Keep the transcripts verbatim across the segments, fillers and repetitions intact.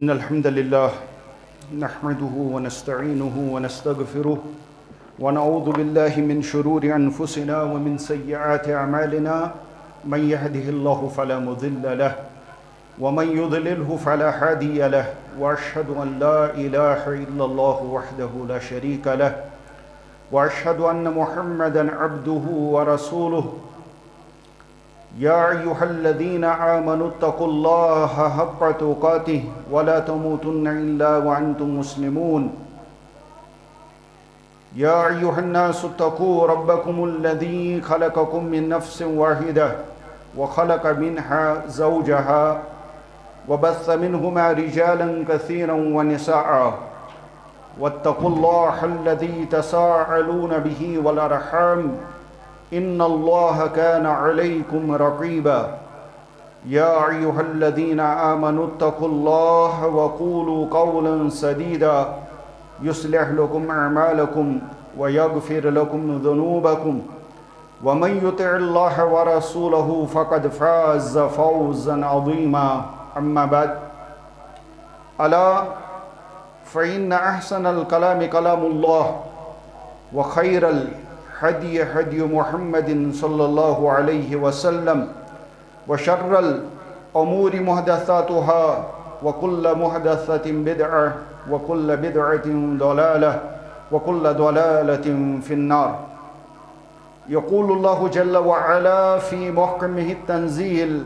إن الحمد لله نحمده ونستعينه ونستغفره، ونعوذ بالله من شرور أنفسنا ومن سيئات أعمالنا. من يهده الله فلا مضل له، ومن يضلله فلا هادي له، وأشهد أن لا إله إلا الله وحده لا شريك له، وأشهد أن محمدا عبده ورسوله. يا أيها الذين آمنوا اتقوا الله حق تقاته ولا تموتن إلا وأنتم مسلمون. يا أيها الناس اتقوا ربكم الذي خلقكم من نفس واحدة وخلق منها زوجها وبث منهما رجالا كثيرا ونساء، واتقوا الله الذي تساءلون به والأرحام، إن الله كان عليكم رقيبا. يا أيها الذين آمنوا اتقوا الله وقولوا قولا سديدا، يصلح لكم أعمالكم ويغفر لكم ذنوبكم، ومن يطع الله ورسوله فقد فاز فوزا عظيما. أما بعد، ألا فإن أحسن الكلام كلام الله، وخير الهدي هدي محمد صلى الله عليه وسلم، وشر الأمور محدثاتها، وكل محدثة بدعة، وكل بدعة ضلالة، وكل ضلالة في النار. يقول الله جل وعلا في محكمه التنزيل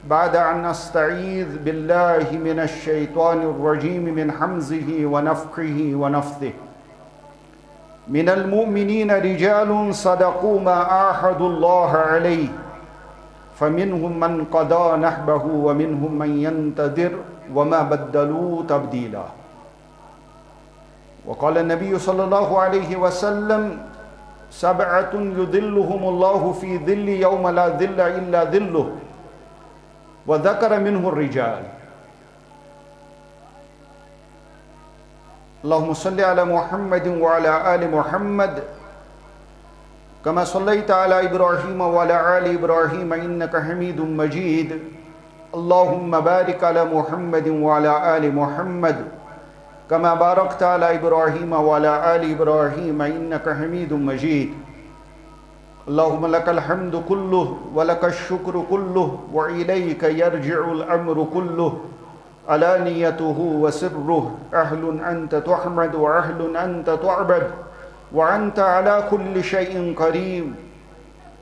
بعد أن أستعيذ بالله من الشيطان الرجيم من همزه ونفخه ونفثه: من المؤمنين رجال صدقوا ما عاهدوا الله عليه فمنهم من قضى نحبه ومنهم من ينتظر وما بدلوا تبديلا. وقال النبي صلى الله عليه وسلم: سبعة يظلهم الله في ظله يوم لا ظل إلا ظله، وذكر منه الرجال. اللهم صل على محمد وعلى آل محمد كما صليت على إبراهيم وعلى آل إبراهيم إنك حميد مجيد. اللهم بارك على محمد وعلى آل محمد كما باركت على إبراهيم وعلى آل إبراهيم إنك حميد مجيد. اللهم لك الحمد كله ولك الشكر كله وإليك يرجع الأمر كله، علانيته وسره، أهل أنت تحمد وأهل أنت تعبد، وأنت على كل شيء قدير.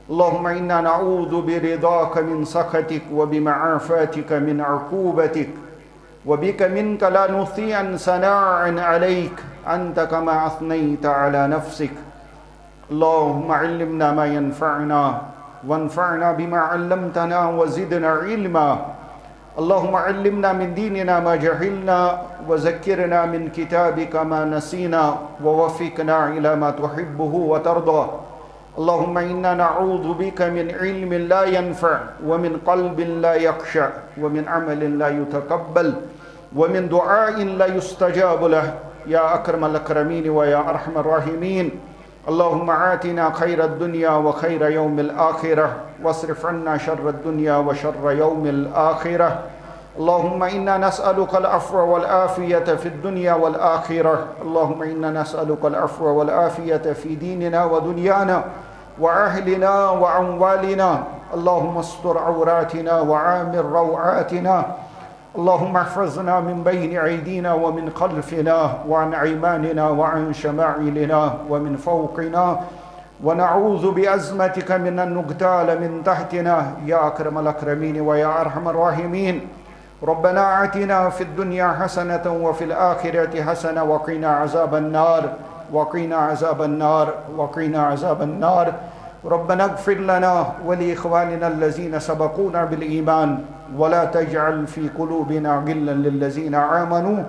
اللهم إنا نعوذ برضاك من سخطك وبمعافاتك من عقوبتك، وبك منك لا نحصي ثناء عليك أنت كما أثنيت على نفسك. اللهم علمنا ما ينفعنا، وانفعنا بما علمتنا وزدنا علما. اللهم علمنا من ديننا ما جهلنا، وذكرنا من كتابك ما نسينا، ووفقنا إلى ما تحبه وترضى. اللهم إنا نعوذ بك من علم لا ينفع، ومن قلب لا يخشع، ومن عمل لا يتقبل، ومن دعاء لا يستجاب له، يا أكرم الأكرمين ويا أرحم الراحمين. اللهم آتنا خير الدنيا وخير يوم الآخرة، واصرف عنا شر الدنيا وشر يوم الآخرة. اللهم إنا نسألك العفو والعافية في الدنيا والآخرة. اللهم إنا نسألك العفو والعافية في ديننا ودنيانا وأهلنا وأموالنا. اللهم استر عوراتنا وآمن روعاتنا. اللهم احفظنا من بين أيدينا ومن خلفنا وعن أيماننا وعن شمائلنا ومن فوقنا، ونعوذ بعظمتك من أن نغتال من تحتنا، يا أكرم الأكرمين ويا أرحم الراحمين. ربنا آتنا في الدنيا حسنة وفي الآخرة حسنة وقنا عذاب النار، وقنا عذاب النار، وقنا عذاب النار. ربنا اغفر لنا ولإخواننا الذين سبقونا بالإيمان ولا تجعل في قلوبنا غلا للذين آمنوا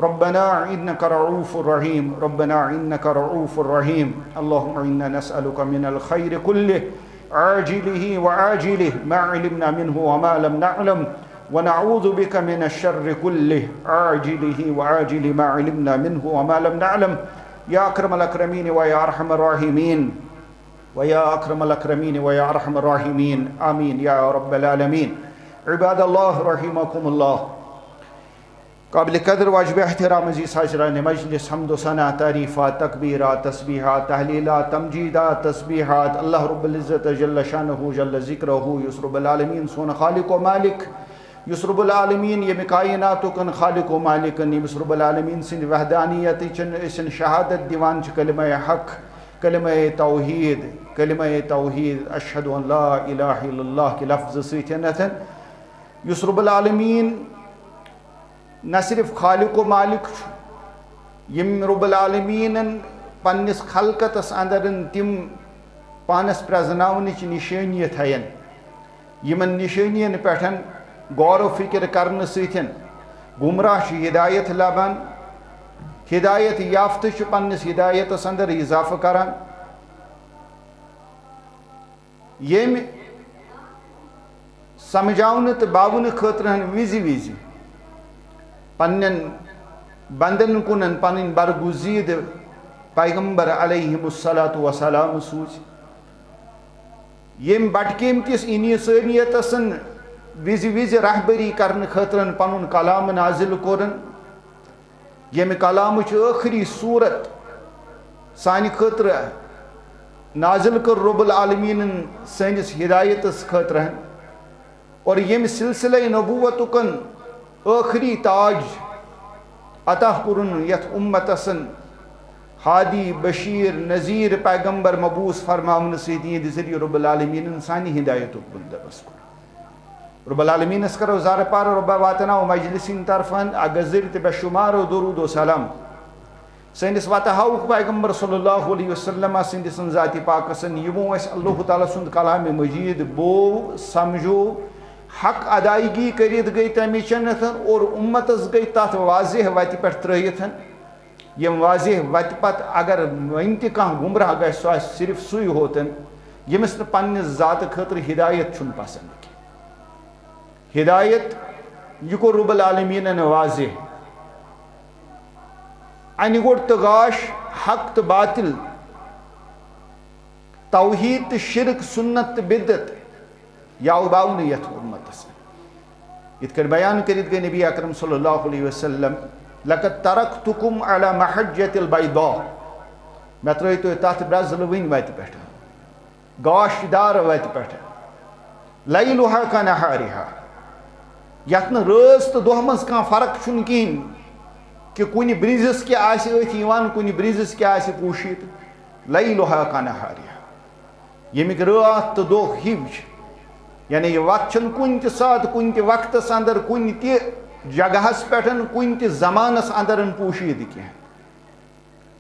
ربنا إنك رؤوف رحيم، ربنا إنك رؤوف رحيم. اللهم إنا نسألك من الخير كله عاجله وآجله ما علمنا منه وما لم نعلم، ونعوذ بك من الشر كله عاجله وآجله ما علمنا منه وما لم نعلم، يا أكرم الأكرمين ويا أرحم الراحمين، ويا أكرم الأكرمين ويا أرحم الراحمين. آمين يا رب العالمين. عباد الله رحمكم الله. قابل قدر واجب احترام عزیز حاضران مجلس، حمد و ثنا، تعریفات، تکبیرات، تسبیحات، تحلیلات، تمجیدات، تسبیحات، اللہ رب العزت جل شانہ جل ذکرہ، یُس رب العالمین سون خالق و مالک، یُس رب العالمین ییٚمہِ کائناتُکن خالق و مالکن، ییٚمِس رب العالمین سٕنٛدِ وحدانیتٕچن أسۍ شہادت دِوان چھِ کلمہ حق، کلمہ توحید، کلمہ توحید، اشہد ان لا الہ الا اللہ کہِ لفظ سۭتۍ۔ یُس رب العالمین نہ صرف خالق و مالک چھُ، ییٚمۍ رب العالمیٖنَن پننِس خلقتس اندر تِم پانس پرزناونٕچ نشٲنی تھاین، یِمن نشٲنین پٮ۪ٹھ غور و فکر کرنہٕ سۭتۍ گمراہ چھُ ہدایت لبان، ہدایت یافتہٕ چھُ پننِس ہدایتس اندر اضافہٕ کران۔ ییٚمۍ سمجھاونہٕ تہٕ باونہٕ خٲطرٕ ہن وِزِ وِزِ پننٮ۪ن بندن کُنن پنٕنۍ برگزیٖد پیغمبر علیہم الصلوۃ والسلام سوٗزۍ، ییٚمۍ بٹہٕ کیمۍ کِس انسٲنیتسن وِزِ وِزِ رہبری کرنہٕ خٲطرٕ پنُن کلام نازل کوٚرُن، ییٚمہِ کلامٕچ ٲخری صورت سانہِ خٲطرٕ نازل کٔر رب العالمیٖنن سٲنِس ہدایتس خٲطرٕ، اور ییٚمہِ سلسلہ نبوتُکن ٲخری تاج عطا کوٚرُن یتھ امتسن ہادی، بشیر، نذیر، پیغمبر مبعوث فرماونہٕ سۭتۍ، یِہنٛدِ ذٔریعہٕ رب العالمیٖنن سانہِ ہدایتُک بندوبست کوٚر۔ رب العالمینس کرو زارٕ پار، رب واتناو مجلس ہٕنٛدِ طرفہٕ اکھ گزٕرۍ تہٕ بے شمار درود و سلام سٲنِس وتہٕ ہاوُک پیغمبر صلی اللہ علیہ وسلم سٕنٛدِ سٕنٛز ذاتِ پاکس، یِمو اَسہِ اللہ تعالیٰ سُنٛد کلام مجید بوو، سمجھو، حق ادائیگی کٔرِتھ گٔے تَمِچ اور امتس گٔے تتھ واضح وتہِ پٮ۪ٹھ ترٲیِتھ۔ یِم واضح وتہِ پتہٕ اگر وۄنۍ تہِ کانٛہہ گمراہ گژھِ، سُہ آسہِ صرف سُے ہوتن، ییٚمِس نہٕ پننِس ذاتہٕ خٲطرٕ ہدایت چھُنہٕ پسند کینٛہہ۔ ہدایت، یہِ کوٚر رب العالمیٖنن واضح۔ انہِ گوٚٹ تہٕ گاش، حق تہٕ باطل، توحید تہٕ شرک، سنت تہٕ بدعت، یہِ آو باونہٕ یتھ امتس۔ یِتھ کٔنۍ بیان کٔرِتھ گٔے نبی اکرم صلی اللہ علیہ وسلم، "لقد ترکتکم علی محجۃ البیضاء"، مےٚ ترٲے تُہۍ تتھ برزلوٕنۍ وتہِ پٮ۪ٹھ، گاش دار وتہِ پٮ۪ٹھ، "لیلہا کنہارہا"، یتھ نہٕ رٲژ تہٕ دۄہ منٛز کانٛہہ فرق چھُنہٕ کِہیٖنۍ، کہِ کُنہِ برٛنزِس کیٛاہ آسہِ أتھۍ یِوان، کُنہِ برٛنزِس کیٛاہ آسہِ پوٗشِتھ، "لیلہا کنہارہا"۔ ییٚمِکۍ راتھ تہٕ دۄہ ہِوۍ چھِ، یعنی یہِ وَتھ چھَنہٕ کُنہِ تہِ ساتہٕ، کُنہِ تہِ وقتَس اندر، کُنہِ تہِ جگہَس پٮ۪ٹھ، کُنہِ تہِ زمانَس اندر پوٗشیٖدٕ کینٛہہ۔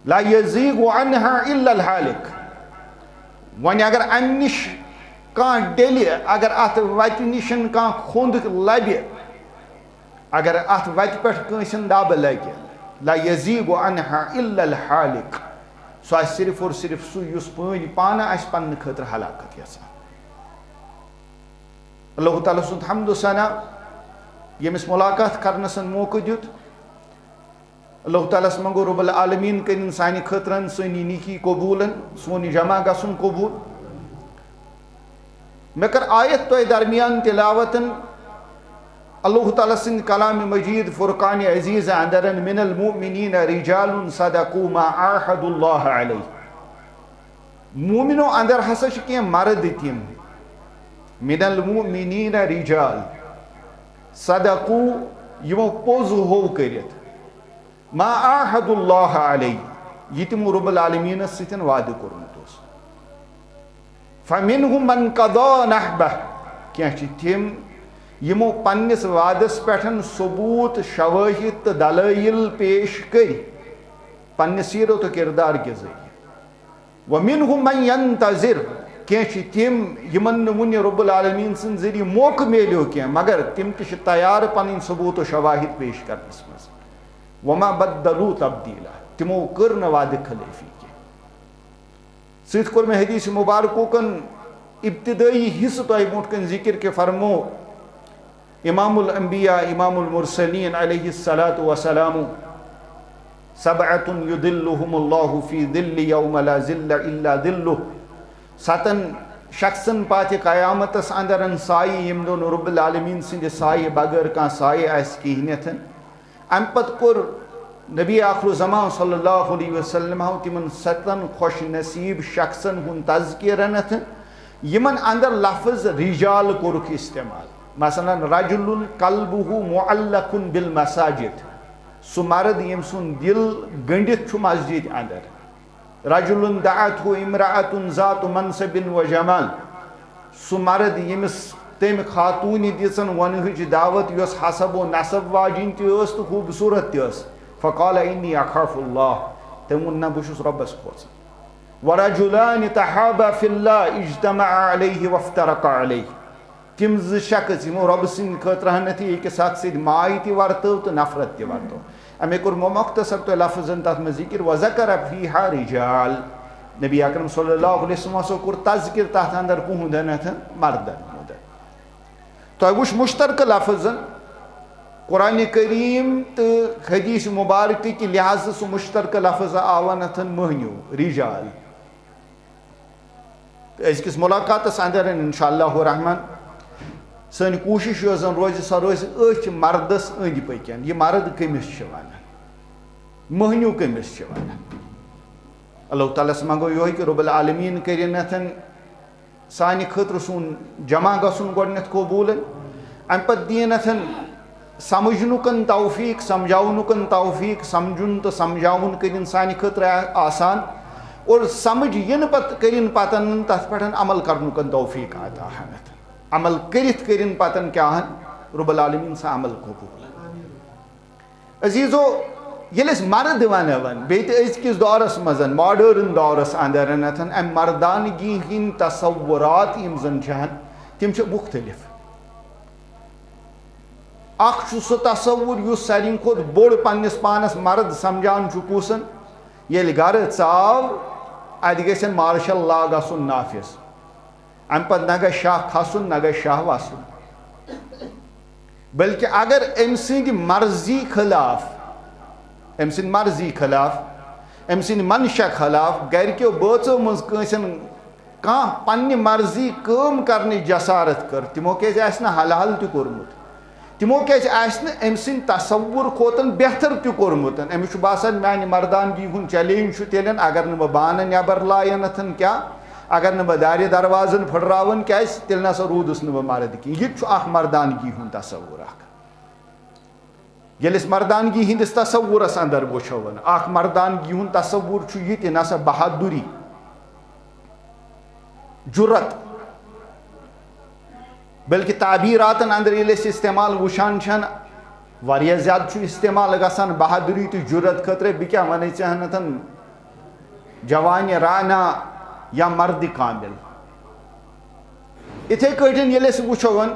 "لا یزیغ عنہا الا الحالق"۔ وۄنۍ اگر اَمہِ نِش کانٛہہ ڈیلہِ، اگر اَتھ وَتہِ نِش کانٛہہ کھوٚنٛد لَبہِ، اگر اتھ وتہِ پٮ۪ٹھ کٲنٛسہِ ہُنٛد دب لگہِ، "لا یزیغ عنہا الا الحالق"، سُہ آسہِ صرف اور صرف سُہ یُس پٲنۍ پانہٕ آسہِ پننہٕ خٲطرٕ ہلاکت یژھان۔ اللہ تعالیٰ سُنٛد حمد و ثنا، ییٚمِس ملاقات کرنس موقعہٕ دیُت۔ اللہ تعالیٰ ہس منٛگو رب العالمین کٔرِن سانہِ خٲطرٕ سٲنۍ نیکی قبوٗل، سون یہِ جمع گژھُن قبوٗل۔ مےٚ کٔر آیت تۄہہِ درمیان تلاوت۔ اللہ تعالیٰ سٕنٛدِ کلام مجید فرقان عزیز اندر، "من المؤمنین رجال صدقوا ما عاهدوا الله علیه"۔ مومنو اندر ہسا چھِ کینٛہہ مرد تِم، "من المؤمنین رجال صدقوا"، یِمو پوٚز ہوو کٔرِتھ، "ما عاهدوا الله علیه"، یہِ تِمو رب العالمینس سۭتۍ وعدٕ کوٚرمُت اوس۔ "فمنهم من قضى نحبه"، کینٛہہ چھِ تِم یِمو پننِس وعدس پٮ۪ٹھ ثبوت، شوٲہد تہٕ دلائل پیش کٔرۍ پننہِ سیرت و کردار کہِ ذٔریعہٕ۔ "ومنهم من ينتظر"، کینٛہہ چھِ تِم یِمن نہٕ وُنہِ رب العالمین سٕنٛدِ ذٔریعہٕ موقعہٕ میلیو کینٛہہ، مگر تِم تہِ چھِ تیار پنٕنۍ ثبوت و شواہد پیش کرنس منٛز۔ "وما بدلوا تبديلا"، تِمو کٔر نہٕ وعدٕ خلٲفی کینٛہہ۔ سۭتۍ کوٚر مےٚ حدیث مبارکُکن ابتدٲئی حصہٕ تۄہہِ برونٛٹھ کنہِ ذکر، کہِ فرمو امام الانبیاء، امام المرسلین علیہ الصلوۃ والسلام، "سبعة يظلهم الله في ظله يوم لا ظل إلا ظله"۔ ستن شخصن پاتہِ قیامتس اندر سایہِ، ییٚمہِ دۄہ نہٕ رب العالمین سٕنٛدِ سایہِ بغٲر کانٛہہ سایہِ آسہِ کِہیٖنۍ۔ امہِ پتہٕ کوٚر نبی آخر الزمان صلی اللہ علیہ وسلم تِمن ستن خوش نصیب شخصن ہُنٛد تذکرہ نتھ، یِمن اندر لفظ رجال کوٚرُکھ استعمال۔ مثلاً، رجل قلبہ معلق بالمساجد، سُہ مرد ییٚمۍ سُنٛد دل گٔنڈِتھ چھُ مسجد اندر۔ رجل دعته امرأة ذات منصب و جمال، سُہ مرد ییٚمِس تٔمۍ خاتوٗنہِ دِژن وۄنہٕچ دعوت، یۄس حسب و نسب واجِنۍ تہِ ٲس تہٕ خوٗبصوٗرت تہِ ٲس۔ فقال انی اخاف اللہ، تٔمۍ ووٚن، نہ، بہٕ چھُس رۄبس کھوژان۔ ورجلان تحابا فی اللہ اجتمعا علیہ وافترقا علیہ، تِم زٕ شخص یِمو رۄبہٕ سٕنٛدِ خٲطرٕ ہنتھ أکِس اکھ سۭتۍ ماے تہِ ورتٲو تہٕ نفرت تہِ ورتٲو۔ اَمے کوٚر مےٚ مختصر تۄہہِ لفظن تَتھ منٛز ذِکِر، وذکر فیہا رجال۔ نبی اکرم صلی اللہ علیہ وسلم ہسا کوٚر تذکر تَتھ اندر کُہُنٛد ہنتھ مردن ہُنٛد۔ تۄہہِ وٕچھ مشترکہٕ لفظن، قرآن کریم تہٕ حدیث مبارکہٕ کہِ لحاظہٕ سُہ مشترکہٕ لفظ آو ہنتھ مٔہنیو، رجال۔ تہٕ أزکِس مُلاقاتَس اندر انشاءاللہ الرحمن سٲنۍ کوٗشِش یۄس زَن روزِ، سۄ روزِ أتھۍ مردَس أنٛدۍ پٔکۍ۔ یہِ مرد کٔمِس چھِ وَنان؟ مٔہنیوٗ کٔمِس چھِ وَنان؟ اللہ تعالیٰ ہَس منٛگو یِہوٚے کہِ رب العالمیٖن کٔرِنَتھ سانہِ خٲطرٕ سون جمع گژھُن گۄڈٕنٮ۪تھ قبوٗل، اَمہِ پَتہٕ دِیِنَتھ سمجھنُکن توفیق، سمجھاونُکن توفیق، سمجھُن تہٕ سمجھاوُن کٔرِن سانہِ خٲطرٕ آ-، آسان، اور سمجھ یِنہٕ پتہٕ کٔرِن پتن تتھ پٮ۪ٹھ عمل کرنُکن توفیق عطا ہنتھ۔ عمل کٔرِتھ کٔرِن پتن کیاہ ہن؟ رب العالمین سا عمل قبول۔ عزیزو، ییٚلہِ أسۍ مرد ونان بیٚیہِ تہِ أزکِس دورس منٛز، ماڈرن دورس اندر، امہِ مردانگی ہٕنٛدۍ تصورات یِم زن چھِ ہن، تِم چھِ مختلف۔ اکھ چھُ سُہ تصور یُس ساروی کھۄتہٕ بوٚڑ پننِس پانس مرد سمجھان چھُ، کُس؟ ییٚلہِ گرٕ ژاو، اتہِ گژھن مارشل لا گژھُن نافذ۔ امہِ پتہٕ نہ گژھِ شاہ کھسُن، نہ گژھِ شاہ وسُن۔ بلکہ اگر أمۍ سٕنٛدِ مرضی خلاف، أمۍ سٕنٛدِ مرضی خلاف، أمۍ سٕنٛدِ منشا خلاف گرِکیو بٲژو منٛز کٲنٛسہِ کانٛہہ پننہِ مرضی کٲم کرنٕچ جسارت کٔر، تِمو کیازِ آسہِ نہٕ حل حل تہِ کوٚرمُت؟ تِمو کیازِ آسہِ نہٕ أمۍ سٕنٛدِ تصور کھۄتن بہتر تہِ کوٚرمُت؟ أمِس چھُ باسان، میانہِ مردانگی ہُنٛد challenge چھُ تیٚلٮ۪ن، اگر نہٕ بہٕ بانہٕ نٮ۪بر لایَنتھن کیٛاہ، اگر نہٕ بہٕ دارِ دروازن پھٕٹراوَن، کیازِ تیٚلہِ نسا روٗدُس نہٕ بہٕ مرد کینٛہہ۔ یہِ تہِ چھُ اکھ مردانگی ہُنٛد تصور اکھ۔ ییٚلہِ أسۍ مردانگی ہٕنٛدِس تصورس اندر وٕچھو، اکھ مردانگی ہُنٛد تصور چھُ یہِ تہِ نسا بہادُری، جُرت، بلکہ تعبیراتن اندر ییٚلہِ أسۍ استعمال وٕچھان چھن، واریاہ زیادٕ چھُ استعمال گژھان بہادُری تہٕ جُرت خٲطرٕ۔ بہٕ کیٛاہ ونے ژےٚ ہنتھن، جوانِ رانا یا مرد کامل۔ اِتھے کٲٹھۍ ییٚلہِ أسۍ وٕچھو وۄنۍ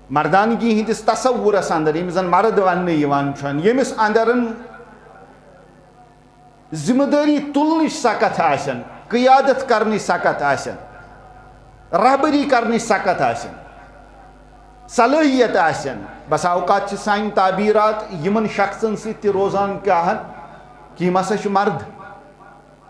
مردانگی ہٕنٛدِس تصورس اندر، ییٚمِس زن مرد وننہٕ یِوان چھُ، ییٚمِس اندرن ذمہٕ دٲری تُلنٕچ سکت آسن، قیادت کرنٕچ سکت آسن، رہبری کرنٕچ سکت آسن، صلٲحیت آسن۔ بسا اوقات چھِ سانہِ تعبیرات یِمن شخصن سۭتۍ تہِ روزان کیٛاہ ہن، کہِ یِم ہسا چھِ مرد۔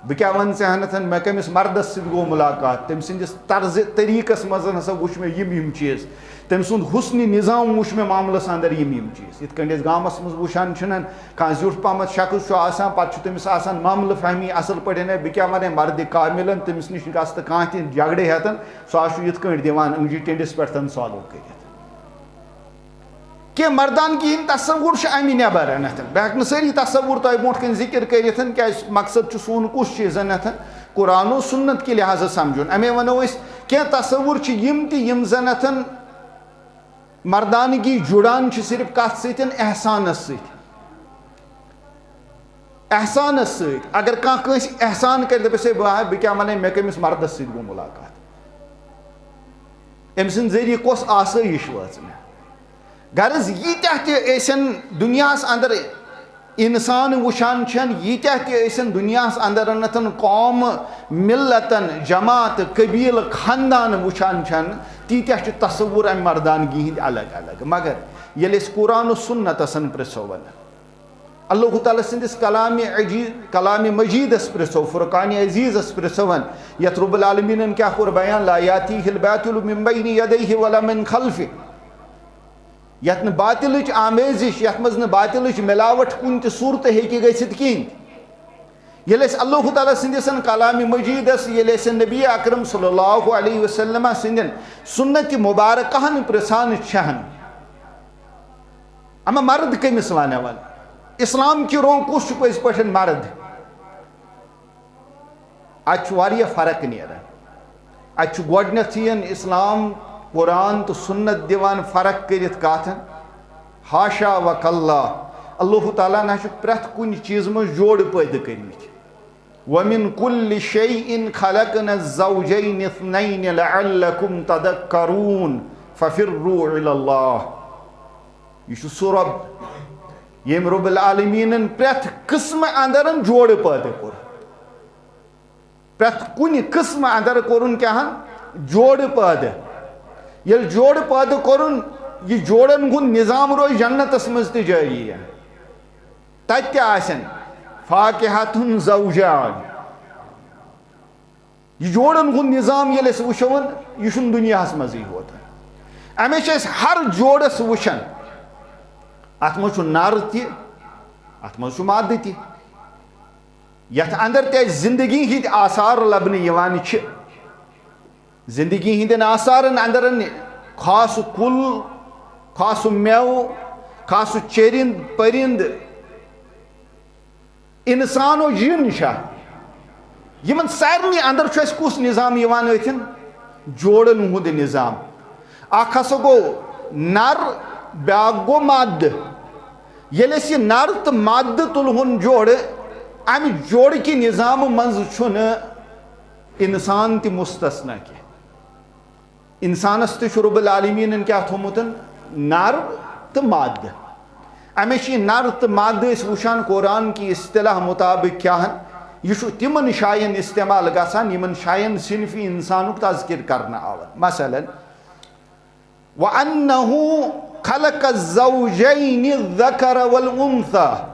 بہٕ کیٛاہ وَنہٕ ژےٚ ہنتھن، مےٚ کٔمِس مردس سۭتۍ گوٚو مُلاقات، تٔمۍ سٕنٛدِس طرزِ طریٖقس منٛز ہسا وٕچھ مےٚ یِم یِم چیٖز، تٔمۍ سُنٛد حُسنِ نظام وٕچھ مےٚ معاملس اندر یِم یِم چیٖز۔ یِتھ کٔنۍ أسۍ گامس منٛز وٕچھان چھِنن، کانٛہہ زیُٹھ پہمتھ شخص چھُ آسان، پتہٕ چھُ تٔمِس آسان معاملہٕ فہمی اصل پٲٹھۍ، ہے، بہٕ کیٛاہ وَنہٕ مردِ کاملن، تٔمِس نِش گژھِ تہٕ کانٛہہ تہِ جھگڑٕ ہٮ۪تن، سُہ ہا چھُ یِتھ کٲٹھۍ دِوان أنٛگجہِ ٹیٚنٛڈِس پٮ۪ٹھ solve کٔرِتھ۔ کینٛہہ مردانگی ہٕنٛدۍ تصور چھِ اَمہِ نٮ۪بر انتھن۔ بہٕ ہٮ۪کہٕ نہٕ سٲری تصور تۄہہِ برونٛٹھ کَنہِ ذِکِر کٔرِتھ، کیٛازِ مقصد چھُ سون کُس چیٖز انتھن، قرآن و سُنت کہِ لحاظہٕ سمجھُن۔ اَمے وَنو أسۍ، کینٛہہ تصور چھِ یِم تہِ یِم زن اتھن مردانگی جُڑان چھِ صرف کتھ سۭتۍ؟ احسانس سۭتۍ۔ احسانس سۭتۍ۔ اگر کانٛہہ کٲنٛسہِ احسان کرِ، دپٮ۪س، ہے، بہٕ ہا، بہٕ کیٛاہ ونہٕ، مےٚ کٔمِس مردس سۭتۍ گوٚو مُلاقات؟ أمۍ سٕنٛدِ ذٔریعہٕ کۄس آسٲیِش وٲژ مےٚ؟ غرض، ییٖتیٛاہ تہِ أسٮ۪ن دُنیاہَس اندر اِنسان وٕچھان چھَن، ییٖتیٛاہ تہِ أسٮ۪ن دُنیاہَس اندر نتھن قومہٕ، مِلتَن، جماعت، قبیٖلہٕ، خاندان وٕچھان چھَن، تیٖتیٛاہ چھِ تصوُر اَمہِ مردانگی ہٕنٛدۍ الگ الگ۔ مگر ییٚلہِ أسۍ قرآن و سُنتَسَن پرٛژھو وۄنۍ، اللہ تعالیٰ سٕنٛدِس کلامِ عجیٖز، کلامِ مجیٖدَس پرٛژھو، فرقانِ عزیٖزَس پرٛژھو وۄنۍ، یَتھ رب العالمیٖنَن کیٛاہ کوٚر بیان، لا یاتیہ الباطل من بین یدیہ ولا من خلفہ۔ یتھ نہٕ باطلٕچ آمیزش، یتھ منٛز نہٕ باطلٕچ ملاوٹ کُنہِ تہِ صورتہٕ ہیٚکہِ گٔژھِتھ کِہیٖنۍ۔ ییٚلہِ أسۍ اللہ تعالیٰ سٕنٛدِس کلامِ مجیدس، ییٚلہِ أسۍ نبی اکرم صلی اللہ علیہ وسلم سٕنٛدٮ۪ن سنت مبارکہن پرژھان چھہن، اما مرد کٔمِس ونان؟ اسلام کہِ رو کُس چھُ پٔزۍ پٲٹھۍ مرد؟ اتہِ چھُ واریاہ فرق نیران۔ اتہِ چھُ گۄڈٕنیتھٕے اسلام، قرآن تہٕ سنت دِوان فرق کٔرِتھ کتھ۔ حاشا و کلا، اللہ تعالیٰ نہ چھُ پرٛٮ۪تھ کُنہِ چیٖزٕ منٛز جوڑٕ پٲدٕ کٔرمٕتۍ۔ وَمِن کُلِّ شَیْءٍ خَلَقْنَا الزَّوْجَيْنِ اثْنَيْنِ لَعَلَّكُمْ تَذَكَّرُونَ فَفِرُّوا إِلَى اللَّهِ۔ یہِ چھُ سُہ رۄب، ییٚمۍ رۄب العالمیٖنَن پرٛٮ۪تھ قٕسمہٕ اندرن جوڑٕ پٲدٕ کوٚر۔ پرٛٮ۪تھ کُنہِ قٕسمہٕ اندر کوٚرُن کیٛاہ ہن؟ جوڑٕ پٲدٕ۔ ییٚلہِ جوڑٕ پٲدٕ کوٚرُن، یہِ جوڑن ہُنٛد نظام روزِ جنتس منٛز تہِ جٲری۔ تتہِ تہِ آسن فاکہتن زوجان۔ یہِ جوڑن ہُنٛد نظام ییٚلہِ أسۍ وٕچھو، یہِ چھُنہٕ دُنیاہس منٛزٕے ہوت۔ اَمے چھِ أسۍ ہر جوڑس وٕچھان۔ اتھ منٛز چھُ نر تہِ، اتھ منٛز چھُ مادٕ تہِ۔ یتھ اندر تہِ اسہِ زندگی ہٕنٛدۍ آثار لبنہٕ یِوان چھِ۔ زندگی ہٕنٛدٮ۪ن آثارن اندر خاص کُل، خاص میوٕ، خاص چرند پرند، انسان و جن چھا، یِمن سارنٕے اندر چھُ اَسہِ کُس نظام یِوان أتھٮ۪ن؟ جوڑن ہُنٛد نظام۔ اکھ ہسا گوٚو نر، بیٛاکھ گوٚو مادٕ۔ ییٚلہِ أسۍ یہِ نر تہٕ مادٕ تُلہون جوڑٕ، امہِ جوڑٕ کہِ نظامہٕ منٛزٕ چھُنہٕ انسان تہِ مستثنی کینٛہہ۔ انسانس تہِ چھُ رب العالمیٖنن کیٛاہ تھوٚمُت؟ نر تہٕ مادٕ۔ اَمے چھِ یہِ نر تہٕ مادٕ أسۍ وٕچھان قرآن کہِ اصطلاح مطابق کیٛاہ ہن۔ یہِ چھُ تِمن جاین استعمال گژھان، یِمن جاین صنفِ انسانُک تذکر کرنہٕ آو۔ مثلاً، وَأَنَّهُ خَلَقَ الزَّوْجَيْنِ الذَّكَرَ وَالْأُنْثَى۔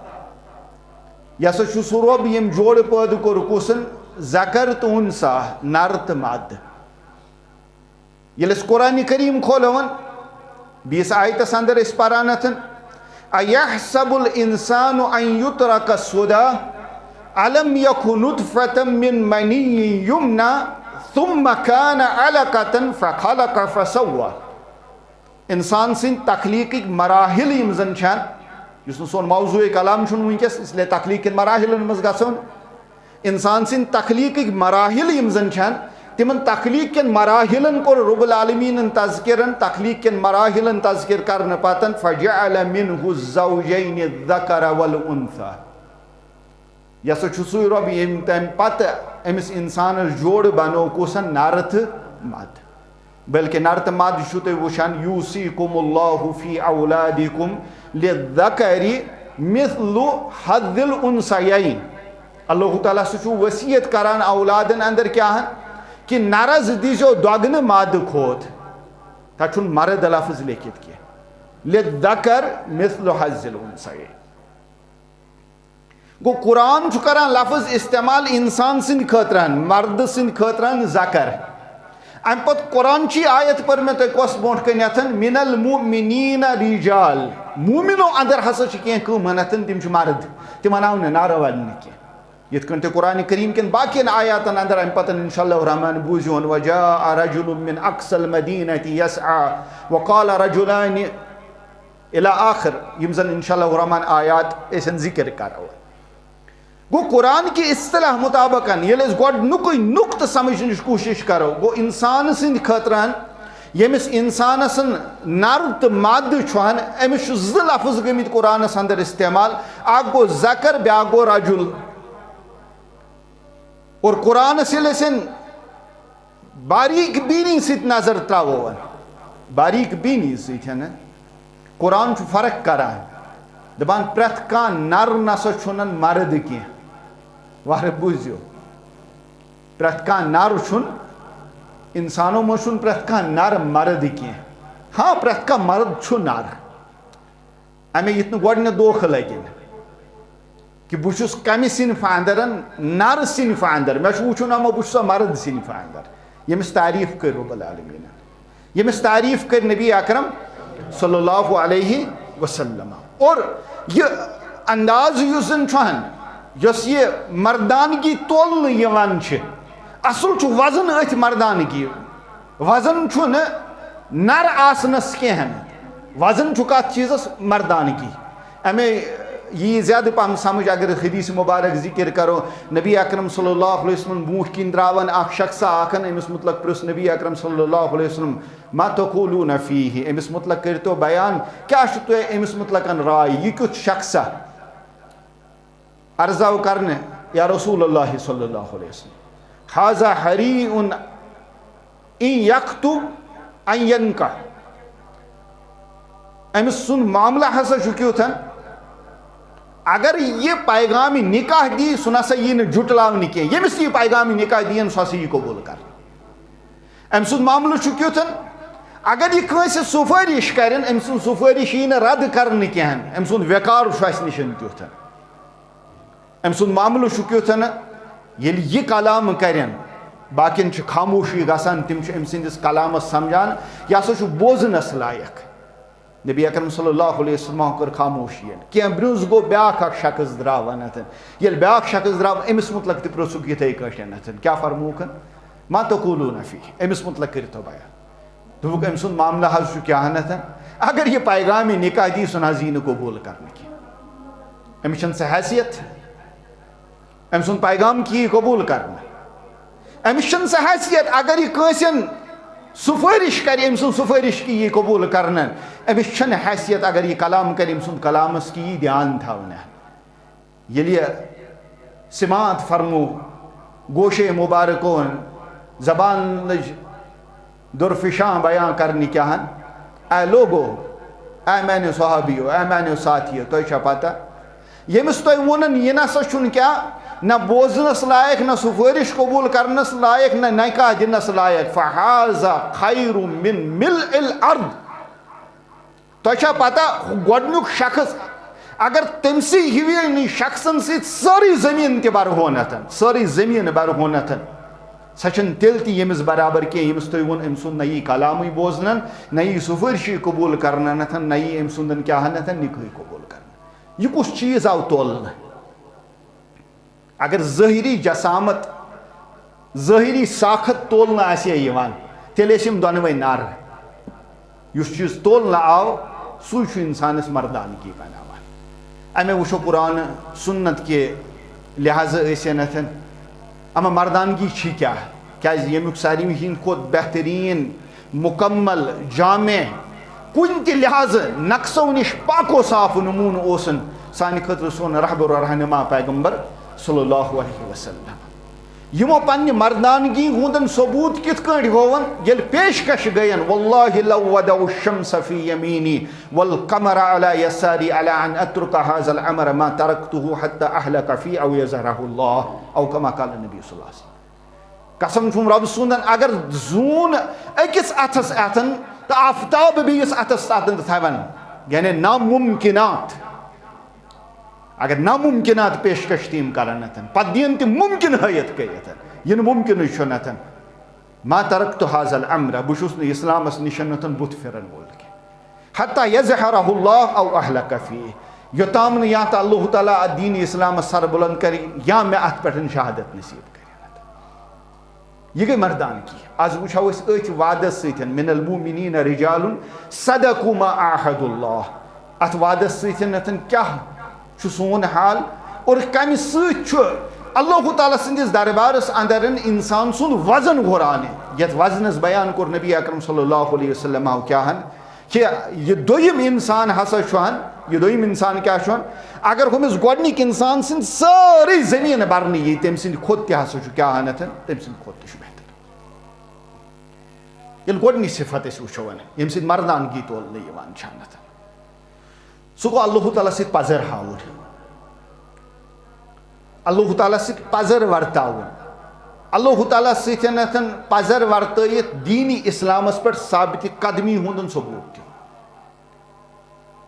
یہِ ہسا چھُ سُہ رۄب، ییٚمۍ جوڑٕ پٲدٕ کوٚر کُسن؟ ذکر تہٕ انثیٰ، نر تہٕ مادٕ۔ ییٚلہِ أسۍ قرآن کریم کھولون، بیٚیِس آیتس اندر أسۍ پران اتھن، أَيَحْسَبُ الْإِنسَانُ أَن يُتْرَكَ سُدًى، أَلَمْ يَكُ نُطْفَةً مِّن مَّنِيٍّ يُمْنَىٰ، ثُمَّ كَانَ عَلَقَةً فَخَلَقَ فَسَوَّىٰ۔ انسان سٕنٛدۍ تخلیقٕکۍ مراحل یِم زن چھِ، یُس نہٕ سون موضوع کلام چھُنہٕ وٕنکیٚس، اس لیے تخلیق کٮ۪ن مراحلن منٛز گژھو نہٕ۔ انسان سٕنٛدۍ تخلیقٕکۍ مراحل یِم زن چھِ، تِمن تخلیق کٮ۪ن مراحلن کوٚر رب العالمیٖنن تذکرن، تخلیق کٮ۪ن مراحلن تذکر کرنہٕ پتن، فَجَعَلَ مِنْهُ الزَّوْجَيْنِ الذَّكَرَ وَالْأُنْثَىٰ۔ یہِ ہسا چھُ سُے رۄب، ییٚمۍ تَمہِ پتہٕ أمِس اِنسانَس جوڑٕ بنوو کُسن؟ نر تہٕ مادٕ۔ بلکہِ نر تہٕ مادٕ چھُو تُہۍ وٕچھان، يُوصِيكُمُ اللَّهُ فِي أَوْلَادِكُمْ لِلذَّكَرِ مِثْلُ حَظِّ الْأُنْثَيَيْنِ۔ اللہ تعالیٰ سُہ چھُ وصیت کران اولادن اندر کیٛاہ ہن؟ کہِ نرس دیٖزیو دۄگنہٕ مادٕ کھوت۔ تتھ چھُنہٕ مرد لفظ لیکھِتھ کینٛہہ۔ لِلذَّكَرِ مِثْلُ حَظِّ الْأُنْثَيَيْنِ۔ گوٚو، قرآن چھُ کران لفظ استعمال انسان سٕنٛدِ خٲطرٕ، مردٕ سٕنٛدِ خٲطرٕ ذکر۔ امہِ پتہٕ قرآن چی آیت پٔر مےٚ تۄہہِ کۄس برونٛٹھ کنٮ۪تھ؟ مِنَ الْمُؤْمِنِينَ رِجَالٌ۔ مومنو اندر ہسا چھِ کینٛہہ کٲم ہنتھ، تِم چھِ مرد، تِمن آو نہٕ نعرٕ وننہٕ کینٛہہ۔ یِتھ کٔنۍ تہِ قرآن کریم کٮ۪ن باقین آیاتن اندر امہِ پتہٕ انشاءاللہ الرحمن بوٗزِو، وَجَاءَ رَجُلٌ مِّنْ أَقْصَى الْمَدِينَةِ يَسْعَىٰ وَقَالَ رَجُلَانِ الی آخر، یِم زن انشاءاللہ الرحمن آیات أسۍ ذکر کرو۔ گوٚو، قرآن کہِ اصطلاح مطابق ییٚلہِ أسۍ گۄڈٕنیُکُے نُقطہٕ سمجھنٕچ کوٗشِش کرو، گوٚو، انسان سٕنٛدِ خٲطرٕ، ییٚمِس انسانس نر تہٕ مادٕ چھُ ہن، أمِس چھُ زٕ لفظ گٔمٕتۍ قرآنس اندر استعمال، اکھ گوٚو ذکر، بیٛاکھ گوٚو رجل۔ اور قرآنس ییٚلہِ أسۍ باریک بینی سۭتۍ نظر تراوو، باریک بینی سۭتۍ ہن قرآن چھُ فرق کران، دپان پرٛٮ۪تھ کانٛہہ نر نسا چھُنہٕ مرد کینٛہہ۔ وارٕ بوٗزِو، پرٛٮ۪تھ کانٛہہ نر چھُنہٕ، انسانو منٛز چھُنہٕ پرٛٮ۪تھ کانٛہہ نر مرد کینٛہہ۔ ہاں، پرٛٮ۪تھ کانٛہہ مرد چھُ نر۔ امے یِتھ نہٕ گۄڈٕنیتھ دھوکہٕ لگہِ نہٕ کہِ بہٕ چھُس کمہِ صنفہٕ اندر، نر صنفہٕ اندر۔ مےٚ چھُ وٕچھُن، اما بہٕ چھُسا مرد صنفہٕ اندر، ییٚمِس تعریف کٔر رب العالمیٖنن، ییٚمِس تعریف کٔر نبی اکرم صلی اللہ علیہ وسلم۔ اور یہ انداز یُس زن چھُ ہن، یۄس یہ مردانگی تولنہٕ یِوان چھِ، اصل چھُ وزن أتھۍ مردانگی۔ وزن چھُنہٕ نر آسنس کینٛہہ نہٕ۔ وزن چھُ کتھ چیٖزس؟ مردانگی۔ اَمے یی زیادٕ پہم سمجھ اگر حدیث مبارک ذکر کرو۔ نبی اکرم صلی اللہ علیہ وسلم برونٛٹھ کِنۍ درٛاو اکھ شخصا اکھ، أمِس متعلق پرٛژھ نبی اکرم صلی اللہ علیہ وسلم، "ما تقولون فیہ؟" أمِس متعلق کٔرتو بیان، کیٛاہ چھُ تۄہہِ أمِس متعلق رائے؟ یہِ کیُتھ شخصا؟ عرض آو کرنہٕ، یا رسول اللہ صلی اللہ علیہ وسلم، "ھذا حریء ان یکتب ان ینکح۔" أمۍ سُنٛد معاملہٕ ہسا چھُ کیُتھ، اگر یہِ پیغام نکاح دی، سُہ نسا یی نہٕ جُٹلاونہٕ کینٛہہ۔ ییٚمِس تہِ یہِ پیغام نکاح دِیَن، سُہ ہسا یی قبول کرنہٕ۔ أمۍ سُنٛد معاملہٕ چھُ کیُتھ، اگر یہِ کٲنٛسہِ سُفٲرِش کرن، أمۍ سُنٛد سُفٲرِش یی نہٕ رد کرنہٕ کینٛہہ۔ أمۍ سُنٛد وقار چھُ اَسہِ نِش کیُتھ۔ أمۍ سُنٛد معاملہٕ چھُ کیُتھ، ییٚلہِ یہِ کلام کرن، باقین چھِ خاموشی گژھان، تِم چھِ أمۍ سٕنٛدِس کلامس سمجھان، یہِ ہسا چھُ بوزنس لایق۔ نبی اکرم صلی اللہ علیہ وسلم کٔر خاموشی۔ کینٛہہ برٛونٛہہ گوٚو بیٛاکھ اکھ شخص درٛاو ونتھ۔ ییٚلہِ بیٛاکھ شخص درٛاو، أمِس متعلق تہِ پرٛژھُکھ یِتھَے کٲٹھۍ نتھ، کیٛاہ فرمووُکھ؟ ما تقولون فیہ؟ أمِس متعلق کٔرِتھ بیان۔ دوٚپُکھ، أمۍ سُنٛد معاملہٕ حظ چھُ کیٛاہ نتھ؟ اگر یہِ پیغام نکاح دی، سُہ نہ حظ یی نہٕ قبول کرنہٕ کینٛہہ۔ أمِس چھَنہٕ سۄ حیثیت۔ أمۍ سُنٛد پیغام کی یی قبول کرنہٕ؟ أمِس چھَنہٕ سۄ حیثیت، اگر یہِ کٲنٛسہِ سُفٲرِش کرِ، أمۍ سُنٛد سُفٲرِش کی یی قبول کرنہٕ؟ أمِس چھَنہٕ حیثیت، اگر یہِ کلام کرِ، أمۍ سُنٛد کلامس کی یی دھیان تھاونہٕ؟ ییٚلہِ یہِ سماعت فرمو، گوشے مبارکو زبان لٔج درفشاں بیان کرنہٕ کیٛاہن، اے لوگو، اے میانیو صحابیو، اے میانیو ساتھیو، تۄہہِ چھا پتہ، ییٚمِس تۄہہِ ووٚنُن، یہِ نسا چھُنہٕ کیٛاہ، نہ بوزنس لایق، نہ سُفٲرِش قبول کرنس لایق، نہ نکاح دِنس لایق، فہذا خیر من ملء الارض۔ تۄہہِ چھا پتہ، گۄڈنیُک شخص، اگر تٔمسٕے ہِوی شخصن سۭتۍ سٲرٕے زٔمیٖن تہِ برہونتھن، سٲرٕے زٔمیٖن برہونتھن، سۄ چھنہٕ تیٚلہِ تہِ ییٚمِس برابر کینٛہہ، ییٚمِس تُہۍ ووٚن، أمۍ سُنٛد نہ یی کلامٕے بوزنن، نہ یی سُفٲرشی قبول کرننتھن، نہ یی أمۍ سُنٛدن کیٛاہ نتھن نکاحٕے قبول کرنہٕ۔ یہِ کُس چیٖز آو تولنہٕ؟ اگر ظٲہری جسامت، ظٲہری ساخت تولنہٕ آسہِ ہے یِوان، تیٚلہِ ٲسۍ یِم دۄنوَے نر۔ یُس چیٖز تولنہٕ آو، سُے چھُ اِنسانَس مردانگی بناوان۔ اَمے وٕچھو قرآن سُنت کہِ لحاظہٕ ٲسۍ یَنتھَن، اما مردانگی چھِ کیٛاہ؟ کیٛازِ ییٚمیُک ساروی ہِنٛدِ کھۄتہٕ بہتریٖن، مُکمل، جامع، کُنہِ تہِ لحاظہٕ نقصو نِش پاک و صاف نموٗنہٕ اوسُن سانہِ خٲطرٕ سون رہبر و رہنما پیغمبر صلی اللہ علیہ وسلم۔ یِمو پننہِ مردانگی ہُنٛدن ثبوت کِتھ کٲٹھۍ ہوون؟ ییٚلہِ پیشکش گٔین، "واللہ لو وضعوا الشمس فی یمینی والقمر علی یساری علی ان اترک هذا الامر ما ترکته حتی اہلک فی او یظہرہ اللہ"، او کما قال نبی صلی اللہ علیہ وسلم۔ قسم چھُم رۄب سُنٛدن، اگر زوٗن أکِس اَتھس اَتھن تہٕ آفتاب بیٚیِس اَتھس اَتھن تہٕ تھاون، یعنی ناممکنات، اگر ناممکنات پیشکش تہِ یِم کرن اَتھن، پتہٕ دِین تِم ممکن ہٲیِتھ کٔرِتھ، یہِ نہٕ ممکنٕے چھُنہٕ اَتھن۔ ما ترکت هذا الامر، بہٕ چھُس نہٕ اسلامس نِش اَتھن بُتھ پھِرن وول کینٛہہ۔ حتی یظہرہ اللہ او اہلک فیہ، یوٚتام نہٕ یا تہٕ اللہ تعالیٰ اتھ دین اسلامس سربلند کرِ یا مےٚ اتھ پٮ۪ٹھ شہادت نصیب کرِ۔ یہِ گٔے مردانگی۔ از وٕچھو أسۍ أتھۍ وعدس سۭتۍ، من المؤمنین رجال صدقوا ما عاہدوا اللہ۔ اتھ وعدس سۭتۍ کیٛاہ چھُ سون حال اور کمہِ سۭتۍ چھُ اللہ تعالیٰ سٕنٛدِس دربارس اندر انسان سُنٛد وزن ہُران؟ یتھ وزنس بیان کوٚر نبی اکرم صلی اللہ علیہ وسلم کیٛاہ ہن، کہِ یہِ دوٚیِم انسان ہسا چھُ ہن، یہِ دوٚیِم انسان کیٛاہ چھُ ہن؟ اگر ہُمِس گۄڈنِکۍ انسان سٕنٛدۍ سٲرٕے زٔمیٖن برنہٕ یی، تٔمۍ سٕنٛدِ کھۄتہٕ تہِ ہسا چھُ کیٛاہ ہن اَتھن؟ تٔمۍ سٕنٛدِ کھۄتہٕ تہِ چھُ بہتر۔ ییٚلہِ گۄڈنِچ صفت أسۍ وٕچھو وۄنۍ، ییٚمہِ سۭتۍ مردانگی تولنہٕ یِوان چھِ اَتھن، سُہ گوٚو اللہ تعالیٰ سۭتۍ پزر ہاوُن۔ اللہ تعالیٰ سۭتۍ پزر ورتاوُن، اللہ تعالیٰ سۭتۍ پزر ورتٲیِتھ دینِ اسلامس پٮ۪ٹھ ثابت قدمی ہُنٛد ثبوت دیُن۔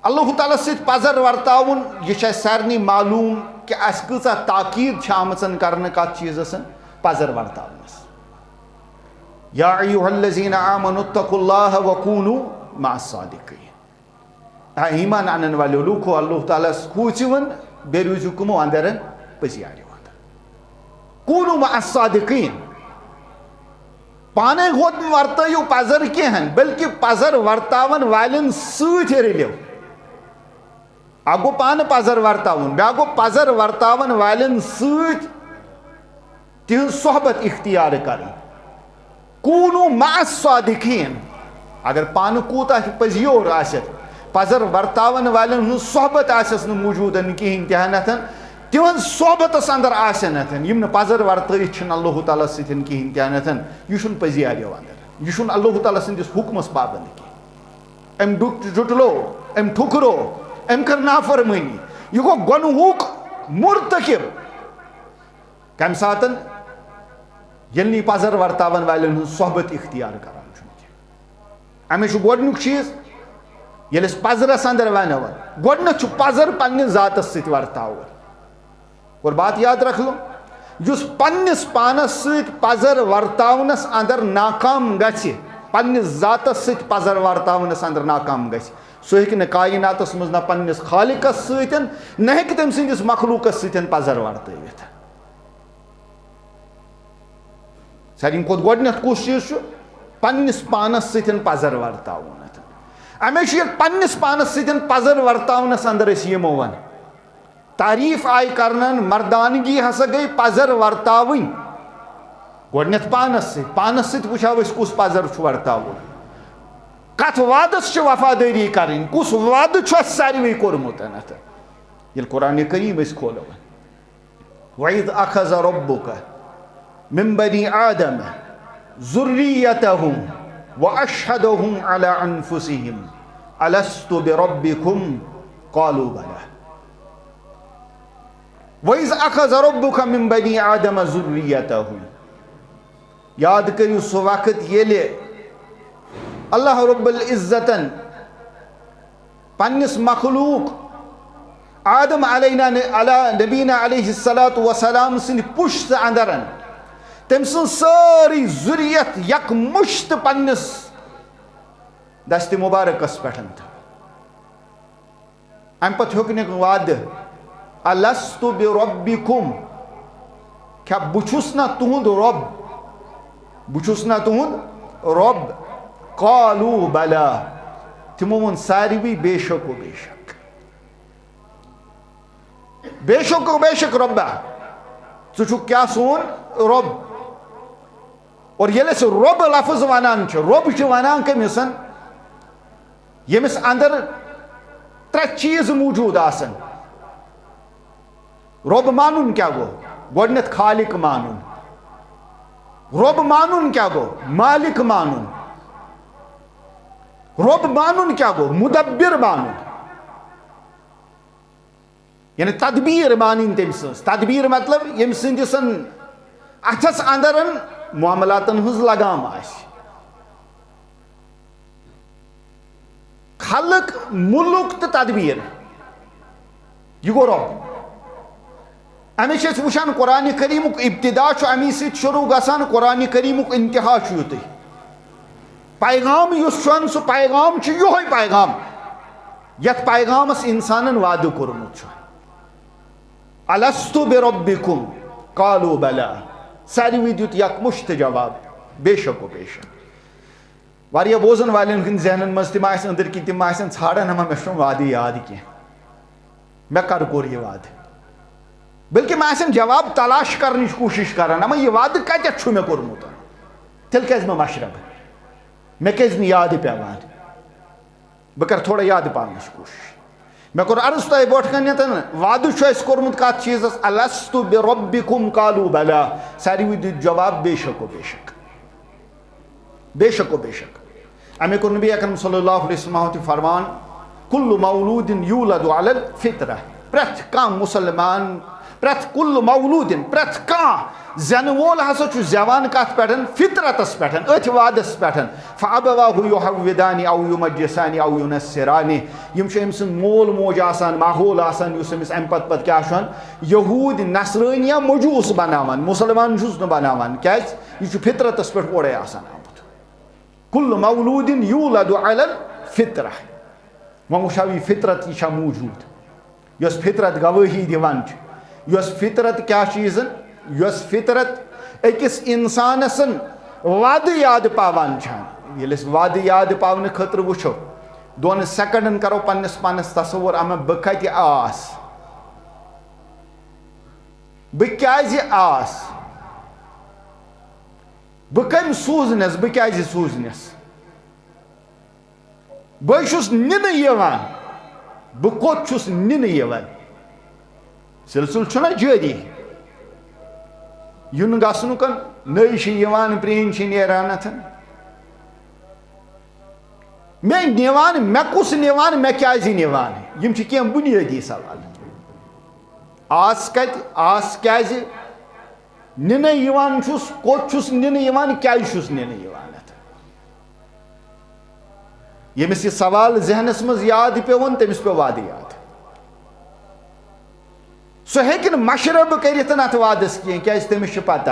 اللہ تعالیٰ سۭتۍ پزر ورتاوُن، یہِ چھُ اَسہِ سارنٕے معلوم کہِ اَسہِ کۭژاہ تاکید چھِ آمٕژ کرنہٕ کتھ چیٖزس پزر ورتاونس۔ یا ایھا الذین آمنوا اتقوا اللہ وکونوا مع الصادقین۔ آ، ایمان انن والو لوکو، اللہ تعالیٰ ہس کھوژِوُن، بیٚیہِ روٗزِو کٕمو اندرن؟ پٔزیاریو اندر۔ کوٗنوٗ مع الصادقیٖن۔ پانے ہوت نہٕ ورتٲیِو پزر کینٛہہ، بلکہِ پزر ورتاون والٮ۪ن سۭتۍ رٔلِو۔ اکھ گوٚو پانہٕ پزر ورتاوُن، بیٛاکھ گوٚو پزر ورتاون والٮ۪ن سۭتۍ تِہنٛز صحبت اختیار کرٕنۍ۔ کوٗنوٗ مع الصادقیٖن۔ اگر پانہٕ کوٗتاہ تہِ پٔزیور آسٮ۪تھ، پزر ورتاون والٮ۪ن ہٕنٛز صحبت آسٮ۪س نہٕ موجوٗدن کِہیٖنۍ تہِ ہنتھن، تِہنٛز صحبتس اندر آسٮ۪نتھن، یِم نہٕ پزر ورتٲیِتھ چھِنہٕ اللہ تعالیٰ سۭتۍ کِہیٖنۍ تہِ ہنتھن، یہِ چھُنہٕ پٔزیاریو اندر، یہِ چھُنہٕ اللہ تعالیٰ سٕنٛدِس حُکمس پابند کینٛہہ۔ أمۍ ڈُٹ-، جُٹلو، أمۍ ٹھُکرو، أمۍ کٔر نافرمٲنی۔ یہِ گوٚو گۄنہُک مرتکب۔ کَمہِ ساتَن؟ ییٚلہِ نہٕ یہِ پَزر ورتاون والٮ۪ن ہٕنٛز صحبت اختیار کران چھُنہٕ کینٛہہ۔ اَمے چھُ گۄڈٕنیُک چیٖز، ییٚلہِ أسۍ پَزرَس اندر وَنو، گۄڈٕنیتھ چھُ پَزر پننِس ذاتَس سۭتۍ ورتاوُن۔ اور بات یاد رکھ لو، یُس پننِس پانَس سۭتۍ پَزر ورتاونَس اندر ناکام گژھِ، پننِس ذاتَس سۭتۍ پَزر ورتاونَس اندر ناکام گژھِ، سُہ ہیٚکہِ نہٕ کائناتَس منٛز نہ پننِس خالقَس سۭتۍ، نہ ہیٚکہِ تٔمۍ سٕنٛدِس مخلوقَس سۭتۍ پَزر ورتٲوِتھ۔ ساروی کھۄتہٕ گۄڈٕنیتھ کُس چیٖز چھُ؟ پننِس پانَس سۭتۍ پَزر ورتاوُن۔ اَمے چھُ ییٚلہِ پننِس پانَس سۭتۍ پَزر ورتاونَس اندر أسۍ یِمو وَن۔ تعریف آیہِ کرنہٕ، مردانگی ہسا گٔے پزر ورتاوٕنۍ۔ گۄڈٕنیتھ پانس سۭتۍ، پانس سۭتۍ وٕچھو أسۍ کُس پزر چھُ ورتاوُن، کتھ وعدس چھِ وفادٲری کرٕنۍ، کُس وعدٕ چھُ اَسہِ ساروٕے کوٚرمُت۔ ییٚلہِ قرآن کریم أسۍ کھولو، وَإِذْ أَخَذَ رَبُّكَ مِنْ بَنِي آدَمَ ذُرِّيَّتَهُمْ وَأَشْهَدَهُمْ عَلَىٰ أَنْفُسِهِمْ أَلَسْتُ بِرَبِّكُمْ قَالُوا بَلَىٰ۔ وَإِذْ أَخَذَ رَبُّكَ مِنْ بَنِي آدَمَ ذُرِّيَّتَهُمْ۔ یاد کٔرِو سُہ وقت ییٚلہِ اللہ رب العزتن پننِس مخلوق آدم علینا، علی نبینا علیہ الصلوۃ والسلام سٕنٛدِ پُشتہٕ اندرن تٔمۍ سٕنٛز سٲرٕے ذُریت یکمُشت پننِس دستِ مبارکس پٮ۪ٹھ تھٲو۔ اَمہِ پتہٕ ہیوٚک نہٕ وعدٕ، "الست بربکم"، کیٛاہ بہٕ چھُس نہ تُہُنٛد رۄب؟ بہٕ چھُس نہ تُہُنٛد رۄب؟ قالوا بلى، تِمو ووٚن ساروٕے، "بے شک و بے شک، بے شک و بے شک رۄبا، ژٕ چھُکھ کیٛاہ سون رۄب؟" اور ییٚلہِ أسۍ رۄب لفظ ونان چھِ، رۄب چھِ ونان کٔمِس؟ ییٚمِس اندر ترٛےٚ چیٖز موجود آسن۔ رۄب مانُن کیٛاہ گوٚو؟ گۄڈٕنیتھ خالق مانُن۔ رۄب مانُن کیٛاہ گوٚو؟ مالک مانُن۔ رۄب مانُن کیٛاہ گوٚو؟ مدبر مانُن۔ یعنی تدبیر مانٕنۍ تٔمۍ سٕنٛز۔ تدبیر مطلب ییٚمۍ سٕنٛدِس اتھس اندر معاملاتن ہٕنٛز لگام آسہِ۔ خلق، ملک تہٕ تدبیر، یہِ گوٚو رۄب۔ اَمِچ چھِ أسۍ وٕچھان، قرآن کریٖمُک ابتدا چھُ اَمی سۭتۍ شروع گژھان، قرآن کریٖمُک انتہا چھُ یُتُے۔ پیغام یُس چھُ، سُہ پیغام چھُ یِہوٚے پیغام، یَتھ پیغامَس اِنسانَن وعدٕ کوٚرمُت چھُ۔ الست بربکم؟ قالوا بلى۔ ساروٕے دیُت یکمُشت جواب، بے شک و بے شک۔ واریاہ بوزن والٮ۪ن ہٕنٛدۍ ذہنن منٛز تِم آسن أنٛدٕرۍ کِنۍ، تِم آسن ژھانڈان، "اما مےٚ چھُنہٕ وعدٕ یاد کینٛہہ، مےٚ کر کوٚر یہِ وعدٕ؟" بلکہِ یِم آسن جواب تلاش کرنٕچ کوٗشش کران، "اما یہِ وعدٕ کتٮ۪تھ چھُ مےٚ کوٚرمُت؟ تیٚلہِ کیٛازِ مےٚ مشربہٕ؟ مےٚ کیٛازِ نہٕ یادٕ پٮ۪وان؟" بہٕ کرٕ تھوڑا یادٕ پاونٕچ کوٗشش۔ مےٚ کوٚر عرض تۄہہِ برونٛٹھ کنٮ۪تھ، وعدٕ چھُ اَسہِ کوٚرمُت کتھ چیٖزس؟ الست بربکم؟ قالوا بلى۔ ساروٕے دیُت جواب، بے شک و بے شک۔ بے شک و بے شک۔ اَمے کوٚر نبی اکرم صلی اللہ علیہ وسلم تہِ فرمان، کل مولود یولد علی الفطرہ۔ پرٛٮ۪تھ کانٛہہ مسلمان، پرٛٮ۪تھ کل مولودن، پرٛٮ۪تھ کانٛہہ زٮ۪نہٕ وول ہسا چھُ زٮ۪وان کتھ پٮ۪ٹھ؟ فطرتس پٮ۪ٹھ، أتھۍ وعدس پٮ۪ٹھ۔ فابواہ یحودانہ او یمجسانہ او ینصرانہ۔ یِم چھِ أمۍ سٕنٛدۍ مول موج آسان، ماحول آسان، یُس أمِس اَمہِ پتہٕ پتہٕ کیٛاہ چھُ، یہوٗدۍ، نصرٲنۍ یا مجوٗس بناوان، مسلمان چھُس نہٕ بناوان۔ کیٛازِ؟ یہِ چھُ فطرتس پٮ۪ٹھ اورَے آسان آمُت۔ کل مولود یولد علی الفطرہ۔ وۄنۍ وٕچھو یہِ فطرت، یہِ چھا موٗجوٗد؟ یۄس فطرت گوٲہی دِوان چھِ، یۄس فطرت کیٛاہ چیٖزن، یۄس فطرت أکِس اِنسانَس وعدٕ یاد پاوان چھِ۔ ییٚلہِ أسۍ وعدٕ یاد پاونہٕ خٲطرٕ وٕچھو، دۄن سیکنڈن کرو پننِس پانس تصور، اما بہٕ کتہِ آس؟ بہٕ کیازِ آس؟ بہٕ کٔمۍ سوٗزنس؟ بہٕ کیازِ سوٗزنس؟ بہٕ چھُس نِنہٕ یِوان۔ بہٕ کوٚت چھُس نِنہٕ یِوان؟ سلسلہٕ چھُنہ جٲری۔ یُن گژھنُک۔ نٔے چھِ یِوان، پرٛٲنۍ چھِ نیران۔ اَتھن مےٚ نِوان، مےٚ کُس نِوان، مےٚ کیازِ نِوان؟ یِم چھِ کینٛہہ بُنیٲدی سوال۔ آس کتہِ؟ آس کیازِ نِنہٕ یِوان چھُس؟ کوٚت چھُس نِنہٕ یِوان؟ کیازِ چھُس نِنہٕ یِوان؟ اَتھ ییٚمِس یہِ سوال ذہنس منٛز یاد پیوٚون، تٔمِس پیوٚو وعدٕ یاد۔ سُہ ہیٚکہِ نہٕ مشرب کٔرِتھ اَتھ وعدس کینٛہہ، کیازِ تٔمِس چھِ پتہ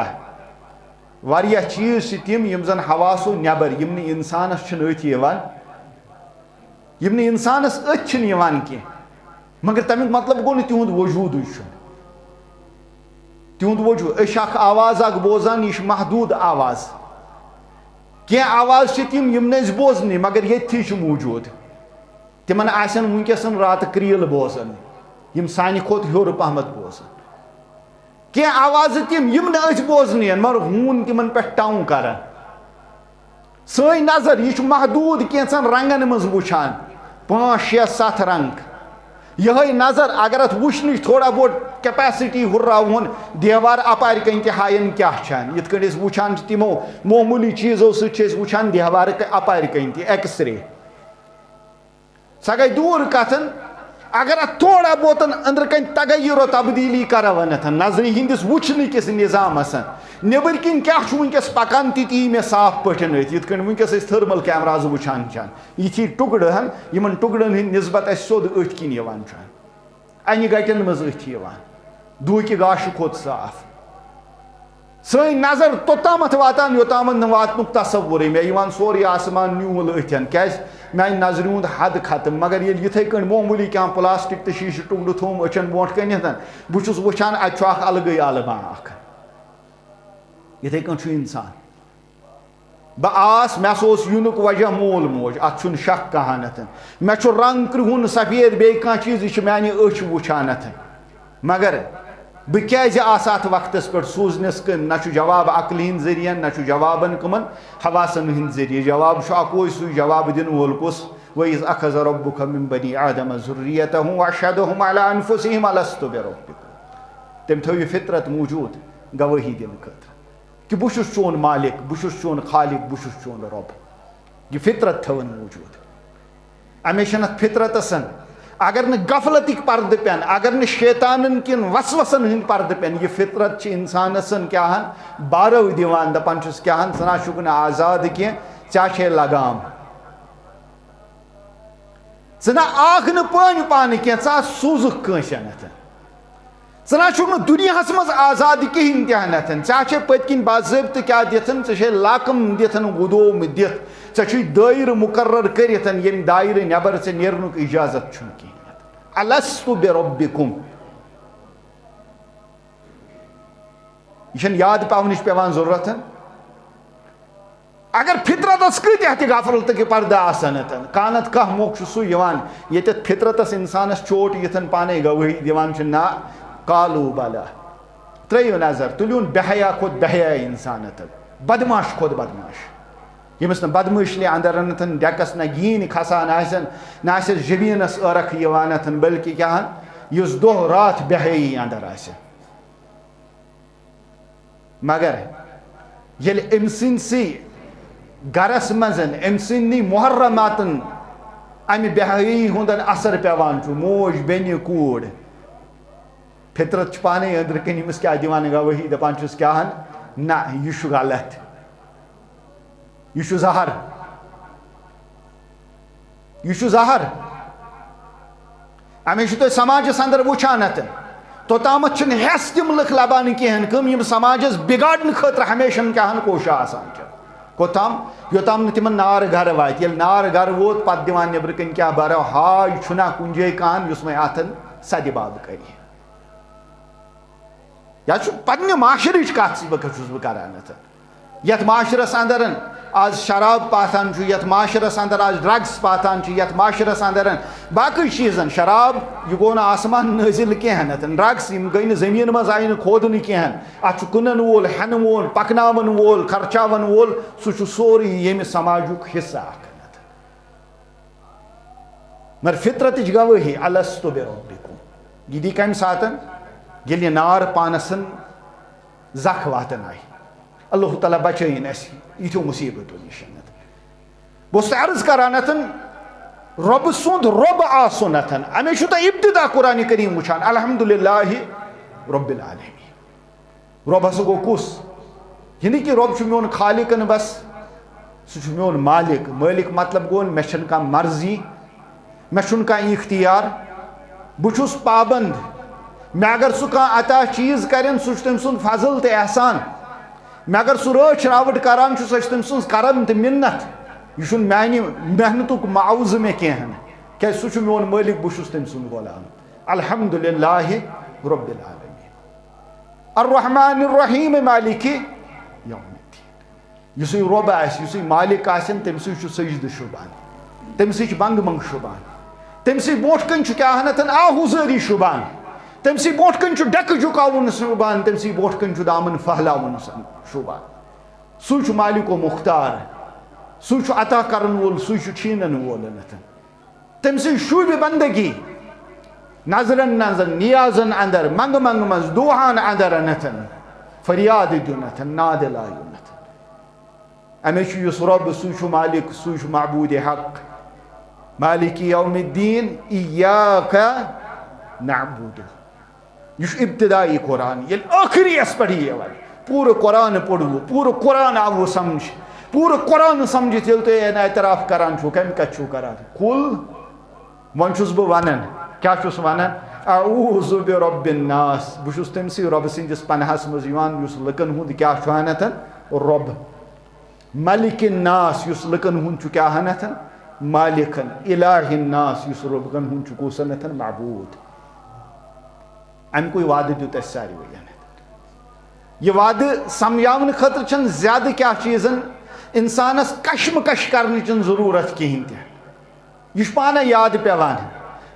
واریاہ چیٖز چھِ تِم، یِم زن حواسو نٮ۪بر، یِم نہٕ انسانس چھِنہٕ أتھۍ یِوان، یِم نہٕ انسانس أتھۍ چھِنہٕ یِوان کینٛہہ۔ مگر تمیُک مطلب گوٚو نہٕ تِہُنٛد وجوٗدٕے چھُنہٕ۔ تِہُنٛد وجوٗد، أسۍ چھِ اکھ آواز اکھ بوزان، یہِ چھِ محدوٗد آواز۔ کینٛہہ آواز چھِ تِم، یِم نہٕ أسۍ بوزنٕے، مگر ییٚتھی چھِ موٗجوٗد۔ تِمن آسن وٕنکیٚس راتہٕ کرٛیٖل بوزان، یِم سانہِ کھۄتہٕ ہیوٚر پہمتھ بوزان۔ کینٛہہ آوازٕ تِم، یِم نہٕ أسۍ بوزنٕے یَن، مگر ہوٗن تِمن پٮ۪ٹھ ٹاوُن کران۔ سٲنۍ نظر، یہِ چھُ محدوٗد کینٛژن رنگن منٛز وٕچھان، پانٛژھ، شےٚ، ستھ رنگ۔ یِہوٚے نظر، اگر اتھ وٕچھنٕچ تھوڑا بہت capacity ہُرراوہون، دیوار اپارِ کنۍ تہِ ہاین کیٛاہ چھان، یِتھ کٔنۍ أسۍ وٕچھان چھِ تِمو معموٗلی چیٖزو سۭتۍ چھِ أسۍ وٕچھان دیوار اپارِ کنۍ تہِ، ایکس رے۔ سۄ گٔے دوٗر کتھن۔ اگر اتھ تھوڑا بہتن أنٛدرٕ کنۍ تغیر و تبدیلی کرو نتھن، نظرِ ہٕنٛدِس وٕچھنہٕ کِس نظامس، نیٚبٕرۍ کِنۍ کیٛاہ چھُ وٕنکیٚس پکان، تہِ تہِ یی مےٚ صاف پٲٹھۍ أتھۍ، یِتھ کٔنۍ وٕنکیٚس أسۍ thermal cameras وٕچھان چھِ، یِتھی ٹُکڑٕ ہن، یِمن ٹُکڑن ہٕنٛدۍ نسبت اسہِ سیوٚد أتھۍ کِنۍ یِوان چھُ۔ انہِ گٹٮ۪ن منٛز أتھۍ یِوان، دوٗکہِ گاشہِ کھۄتہٕ صاف۔ سٲنۍ نظر توٚتامَتھ واتان، یوٚتامَتھ نہٕ واتنُک تصورٕے۔ مےٚ یِوان سورُے آسمان نیوٗل أتھٮ۪ن، کیٛازِ؟ میٛانہِ نظرِ ہُنٛد حد ختم۔ مگر ییٚلہِ یِتھَے کٔنۍ معموٗلی کانٛہہ پلاسٹک تہٕ شیٖشہٕ ٹُکڑٕ تھوٚوُم أچھَن برونٛٹھ کَنٮ۪تھ، بہٕ چھُس وٕچھان اَتہِ چھُ اَکھ الگٕے عالمہ اَکھ۔ یِتھَے کٔنۍ چھُ اِنسان۔ بہٕ آس، مےٚ سا اوس یِنُک وجہ مول موج، اَتھ چھُنہٕ شک کہانتھ۔ مےٚ چھُ رنگ کرٛہُن سفید بیٚیہِ کانٛہہ چیٖز، یہِ چھِ میٛانہِ أچھ وٕچھان اَتھ۔ مگر بہٕ کیٛازِ آسہٕ اَتھ وقتس پٮ۪ٹھ سوٗزنس کٔمۍ؟ نہ چھُ جواب عقلہِ ہِنٛدۍ ذٔریعن، نہ چھُ جوابن کٕمن حواسن ہٕنٛدۍ ذٔریعہٕ۔ جواب چھُ اکوے سُے، جواب دِنہٕ وول کُس؟ وَإِذْ أَخَذَ رَبُّكَ مِنْ بَنِي آدَمَ ذُرِّيَّتَهُمْ وَأَشْهَدَهُمْ عَلَى أَنْفُسِهِمْ أَلَسْتُ بِرَبِّكُمْ۔ تٔمۍ تھٲو یہِ فطرت موٗجوٗد گوٲہی دِنہٕ خٲطرٕ۔ کہِ بہٕ چھُس چون مالک، بہٕ چھُس چون خالق، بہٕ چھُس چون رۄب۔ یہِ فطرت تھٲوٕن موٗجوٗد۔ اَمے چھَنہٕ اَتھ فطرتَس، اگر نہٕ غفلتٕکۍ پردٕ پٮ۪ن، اگر نہٕ شیطانَن کٮ۪ن وسوسَن ہٕنٛدۍ پردٕ پٮ۪ن، یہِ فطرت چھِ اِنسانَس کیٛاہَن بارو دِوان، دَپان چھُس، کیٛاہَن، ژٕ نہ چھُکھ نہٕ آزاد کینٛہہ، ژےٚ چھے لگام۔ ژٕ نہ آکھ نہٕ پٲنۍ پانہٕ کینٛہہ، ژٕ ہا سوٗزُکھ کٲنٛسہِ انتھ۔ ژٕ نہ چھُکھ نہٕ دُنیاہس منٛز آزاد کِہینۍ تہِ انتھ۔ ژےٚ ہا چھے پٔتۍ کِنۍ باضٲبطہٕ کیٛاہ دِتھ، ژےٚ چھے لاکم دِتھ، وُدوم دِتھ، ژےٚ چھُے دٲیرٕ مُقرر کٔرِتھ، ییٚمہِ دایرٕ نٮ۪بر ژےٚ نیرنُک اجازت چھُنہٕ کِہینۍ۔ الست بربکم؟ یہِ چھَنہٕ یاد پاونٕچ پٮ۪وان ضروٗرت۔ اگر فطرتس کۭتیاہ تہِ غفلتٕکۍ پردٕ آسن، کانٛہہ نتہٕ کانٛہہ موقعہٕ چھُ سُہ یِوان، ییٚتٮ۪تھ فطرتس انسانس چوٹ یِتھن پانے گوٲہی دِوان چھُ، نہ، قالوا بلی۔ ترٲیِو نظر، تُلِوُن بے حیا کھۄتہٕ بے حیا انسان تہٕ بدماش کھۄتہٕ بدماش، ییٚمِس نہٕ بدمٲشی اندر انتھن ڈیکس نہ گیٖنۍ کھسان آسن، نہ آسٮ۪س جبیٖنس ٲرکھ یِوان اتھن، بلکہِ کیٛاہ ہن، یُس دۄہ راتھ بے حیٲیی اندر آسہِ۔ مگر ییٚلہِ أمۍ سٕنٛدسٕے گرس منٛز، أمۍ سٕنٛدنٕے محرماتن، امہِ بے حیٲیی ہُنٛد اثر پٮ۪وان چھُ، موج، بیٚنہِ، کوٗر، فطرت چھِ پانے أنٛدرٕ کِنۍ أمِس کیٛاہ دِوان گوٲہی، دپان چھُس، کیٛاہ ہن، نہ، یہِ چھُ غلط، یہِ چھُ زہر۔ یہِ چھُ زہر۔ اَمے چھُ تُہۍ سماجس اندر وٕچھان اَتھ۔ توٚتامَتھ چھِنہٕ ہٮ۪س تِم لُکھ لبان کِہیٖنۍ، کٕم یِم سماجس بِگاڑنہٕ خٲطرٕ ہمیشن کیٛاہ ہن کوٗشاں آسان چھِ۔ کوٚتام؟ یوٚتام نہٕ تِمن نار گرٕ واتہِ۔ ییٚلہِ نار گرٕ ووت، پتہٕ دِوان نیٚبرٕ کنہِ کیٛاہ برو، ہاے چھُنہ کُنہِ جایہِ کانٛہہ یُس وۄنۍ اتھن سدِ باب کرِ۔ یا چھُ پننہِ معاشرٕچ کتھ چھُس بہٕ، چھُس بہٕ کران اتھ۔ یتھ معاشرس اندر آز شراب پاتھان چھُ، یتھ معاشرس اندر آز ڈرگس پاتھان چھُ، یتھ معاشرس اندر باقٕے چیٖزن، شراب، یہِ گوٚو نہٕ آسمان نٲزِل کینٛہہ نتن، ڈرگس، یِم گٔے نہٕ زٔمیٖن منٛز، آیہِ نہٕ کھودنہٕ کینٛہہ۔ اتھ چھُ کٕنن وول، ہٮ۪نہٕ وول، پکناون وول، خرچاون وول، سُہ چھُ سورُے ییٚمہِ سماجُک حصہٕ اکھ۔ مگر فطرتٕچ گوٲہی، الست بربکم۔ یہِ دی کمہِ ساتن؟ ییٚلہِ یہِ نار پانسن زکھ واتن آیہِ۔ اللہ تعالیٰ بچٲیِن اسہِ یِتھیو مصیبتو نِش۔ بہٕ اوسُس عرض کران اتن، رۄبہٕ سُنٛد رۄب آسُن اتن۔ امے چھُ تۄہہِ ابتدا قرآن کریم وٕچھان، الحمدللہ رب العالمین۔ رۄب ہسا گوٚو کُس؟ یہِ نہٕ کہِ رۄب چھُ میون خالق نہٕ بس، سُہ چھُ میون مالک۔ مٲلِک مطلب گوٚو، مےٚ چھَنہٕ کانٛہہ مرضی، مےٚ چھُنہٕ کانٛہہ اختیار، بہٕ چھُس پابند۔ مےٚ اگر سُہ کانٛہہ عطا چیٖز کرن، سُہ چھُ تٔمۍ سُنٛد فضل تہٕ احسان۔ مےٚ اگر سُہ رٲچھ راوُٹ کران چھُ، سۄ چھِ تٔمۍ سٕنٛز کرم تہٕ مِنت۔ یہِ چھُنہٕ میانہِ محنتُک معاوضہٕ مےٚ کینٛہہ ہن، کیازِ سُہ چھُ میون مٲلِک، بہٕ چھُس تٔمۍ سُنٛد غلام۔ الحمدللہ رب العالمین۔ الرحمن الرحیم مالک یوم الدین۔ یُسٕے رۄب آسہِ، یُسٕے مالک آسن، تٔمۍ سٕے چھُ سجدٕ شوٗبان، تٔمۍ سٕے چھُ بنٛگہٕ منٛگ شوٗبان، تٔمۍ سٕے برونٛٹھ کَنۍ چھُ کیٛاہ ہنتن آہوزٲری شوٗبان، تٔمۍ سٕے برونٛٹھ کَنۍ چھُ ڈٮ۪کہٕ جُکاوُن شوٗبان، تٔمۍ سٕے برونٛٹھ کَنۍ چھُ دامن پھہلاوُن شوٗبان۔ سُے چھُ مالک و مختار، سُے چھُ عطا کرن وول، سُے چھُ چھینن وول۔ تٔمۍ سٕنٛز شوٗبہِ بندگی، نظرن نظر، نیازن اندر، منگہٕ منگہٕ منٛز، دُعاہن اندر انتھن، فریاد دیُن اتھن، ناد لایُن اتھن۔ امی چھُ یُس رۄب، سُے چھُ مالک، سُے چھُ معبود حق۔ مالک یوم الدین، ایاک نعبد۔ یہِ چھُ ابتدائی قرآن، ییٚلہِ ٲخری یس پٮ۪ٹھ یہِ وَنہِ۔ پوٗرٕ قرآن پوٚرُو، پوٗرٕ قرآن آوُ سمجھ، پوٗرٕ قرآن سمجھِتھ ییٚلہِ تُہۍ اعتراف کران چھُو، کَمہِ کَتھِ چھُو کران؟ قل، وۄنۍ چھُس بہٕ وَنان، کیٛاہ چھُس وَنان؟ اعوذ برب الناس، بہٕ چھُس تٔمۍ سٕے رۄبہٕ سٕنٛدِس پناہس منٛز یِوان، یُس لُکن ہُنٛد کیٛاہ چھُ ہنتن؟ رۄب۔ ملک الناس، یُس لُکن ہُنٛد چھُ کیٛاہ ہنتن؟ مالکن۔ الہ الناس، یُس لُکن ہُنٛد چھُ کُس ہنتن؟ معبود۔ اَمہِ کُے وعدٕ دیُت اَسہِ ساروٕے۔ یہِ وعدٕ سمجھاونہٕ خٲطرٕ چھَنہٕ زیادٕ کیٛاہ چیٖزن اِنسانس کشمکش کرنٕچ ضروٗرت کِہیٖنۍ تہِ۔ یہِ چھُ پانَے یاد پٮ۪وان۔